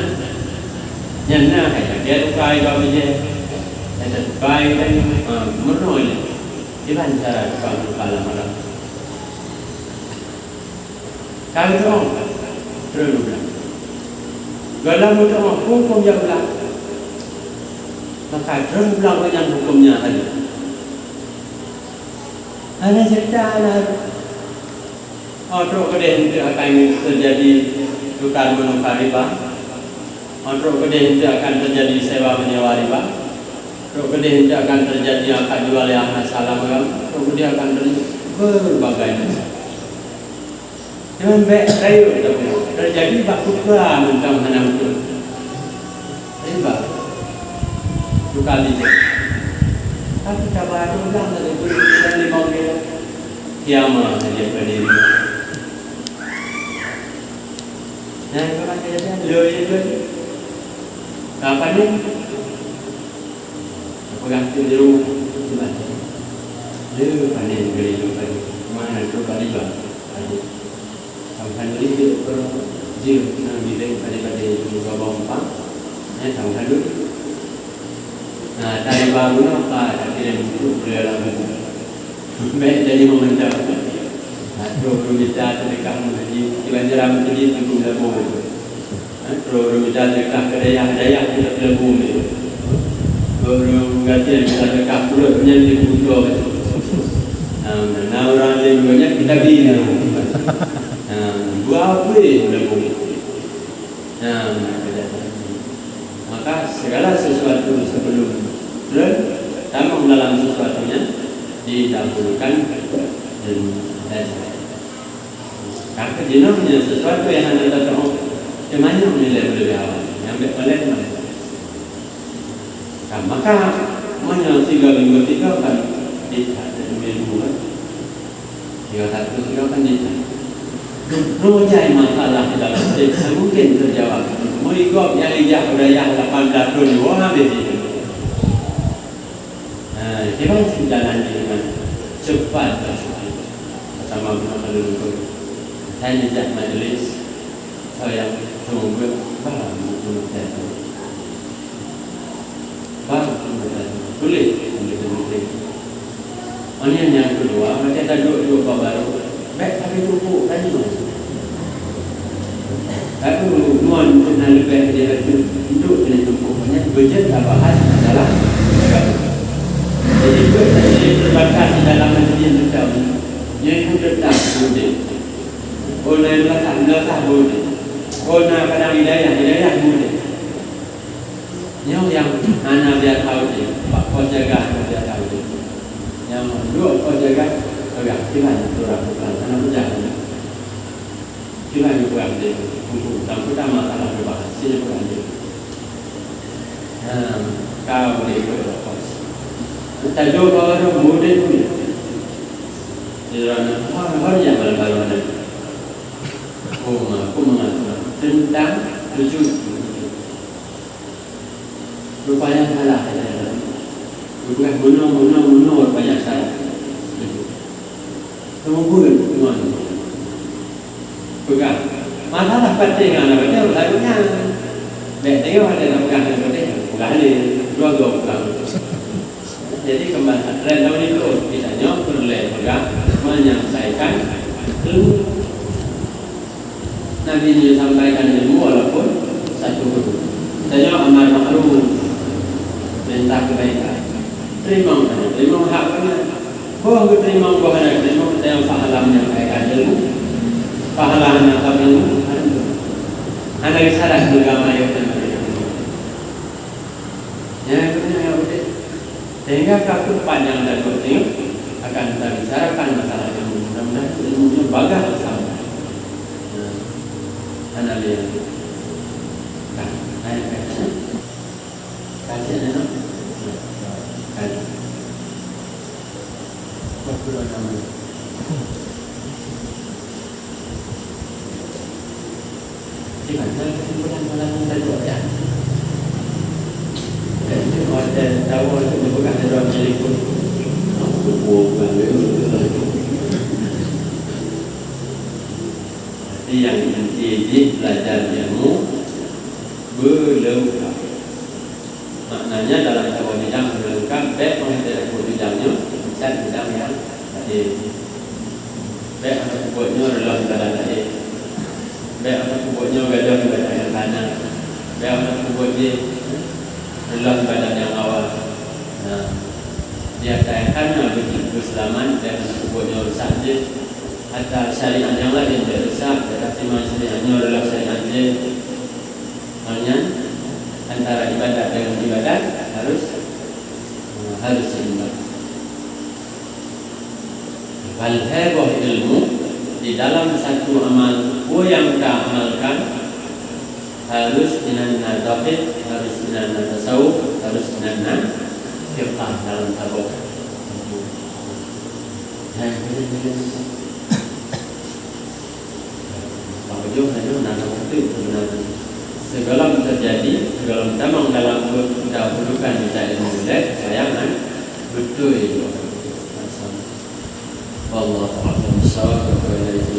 nyan na hai lagèe tukar iba bijèh, hai tukar iba, ha, meurunoe nyan. Kiban cara tukar meunukar lam alam? Ka geutu'oh, trôn u blang. Gohlom geutu'oh, hukôm jak u blang. Maka trôn u blang, nyan hukôm nyan tadi. Hana cerita, hana. Oh, trok keudeh eunteuk akan teujadi tukar meunukar riba. Oh, trok keudeh eunteuk akan teujadi sewa meunyewa riba. Trok keudeh eunteuk akan teujadi akad jual nyang hana salah agam. Trok keudeh akan teujadi berbagai macam. Nyan bèk rayeuk tapeugah. Teujadi bak peue mantong hana beutôi. Riba. Tukar bijèh. Tapi ka ba dua blang tadi, beuet dan limong kilo. Kiamat saja berdiri. Nah, itu kan kejadian. Lo itu. Kapan ni? Peugah tu di rumah. Cuba. Lo panen beli lo panen. Mana tu kali bang? Panen. Alhamdulillah, jeuet na bideng padé-padé tu gabong pang, eh, alhamdulillah. Nah, dari baru napa tak kira untuk beli lam buku. Baik jadi memandang. Nah, dua puluh juta sedekah mengaji, kira jalan mengaji tengku lam buku. Ha, ureueng mita sedekah keu dayah-dayah kita peuleubung nyoe. Ureueng gaséh mita sedekah pulot nyan di Kuto. Ha, na ureueng alim banyak kita bina. Ha, dua puluh peuleubung. Ha, maka segala sesuatu sebelum trön tamong dalam sesuatu nyan didahulukan ilmu. Ka keuh jinoe meunyoe sesuatu nyang hana tatu'oh, teumanyong nilai meuleueh awai, nyang bèk molek-molek. Ka, maka, meunyoe sigoe minggu tiga kan, di that, di minggu kan. Tiga satu tiga kan di that. Dua jai masalah di dalam stage, mungkin terjawab. Meunyoe gob nyang ijak budaya lapan belas thon, wah, habéh itu. Nah, kiban seujalan nyan cepat dan sempurna. Pertama guna kalau lupa. Saya jak majlis, saya tunggu baru guna saya tu. Baru guna saya tu. Tulis, tulis, tulis. Ini yang kedua, macam tak duduk-duduk baru. Bèk sabe tumpôk tanyoe. Tapi mon keunan leubeh jeuet duek keunan tumpôk, nyan beujeuet tabahas masalah agama. Jadi, beuet sabe terbatas di dalam majlis teuntang, nyan pun teuntang udeb. Oh, na meunasah, meunasah udeb. Oh, na kadang hidayah, hidayah udeb. Nyoe nyang hana biasa udeb, bak pos jaga hana biasa udeb. Nyang duek pos jaga, peugah, kiban ureueng bukan hana peugah. Kiban ureueng deh, buku utang peugah masalah peugah, sini peugah deh. Nah, kau boleh ikut bak pos. Tajok bak ureueng udeb pun. Di dalam, oh, oh, yang malam-malam ada. Oh, aku mengatur tentang tujuh. Rupanya salah, kata dia. Rupanya bunoe, bunoe, bunoe, rupanya salah. Kemudian, ngon. Peugah. Masalah patéh ngon anak patéh, lalu nyan. Bèk tengok ada nak peugah anak patéh, peugah lé. Dua-dua peugah. Jadi, keumbang tren tahun itu, kita nyoe peureulèe peugah meunyampaikan ilmu. Nabi nyoe sampaikan ilmu walaupun satu huruf. Tanyoe amar makruf, peurintah keubaikan. Teurimong, teurimong hak beuna. Boh geuteurimong, boh hana geuteurimong, tanyoe pahala meunyampaikan ilmu, pahala hana ilmu, hana isyarat agama ayat dan ilmu. Nyan keuh nyang udeb. Sehingga ka keuh panjang dan penting akan tabicarakan masalah ilmu. Mudah-mudahan ilmu nyoe bagah bersama. Nah, hana lé. Nah, naik ke atas. Kasih anak. Kasih. Buat dulu nama. Di mana kesimpulan malam ini tadi, ya? Bukan itu, ada tahu itu bukan ada orang telefon. Aku buang bukan itu. Jih belajar ilmu belengkap. Maknanya dalam saboh bidang belengkap, bèk meuhadab bidang nyoe, bukan bidang nyang laén. Bèk hana peubuet nyoe reuloh ibadat laén. Bèk hana peubuet nyoe gadôh ibadat nyang kana. Bèk hana peubuet jih reuloh ibadat nyang awai. Nah, di antara nyang kana beuseulamat, bèk hana peubuet nyoe rusak jih. Ata syariat nyang laén bèk rusak, tetapi man syariat nyoe adalah syariat jih. Maknanya, antara ibadat dengan ibadat harus, harus seimbang. Bak lhèe boh ilmu di dalam satu amal, peue nyang ka amalkan, harus inan na tauhid, harus inan na tasawuf, harus inan na fiqah dalam saboh. Hai, bak ujong saja na waktu sebenarnya. Sebelum terjadi, sebelum tamong dalam kedudukan kita ilmu belajar, bayangan betul. Wallahu a'lam bishawab.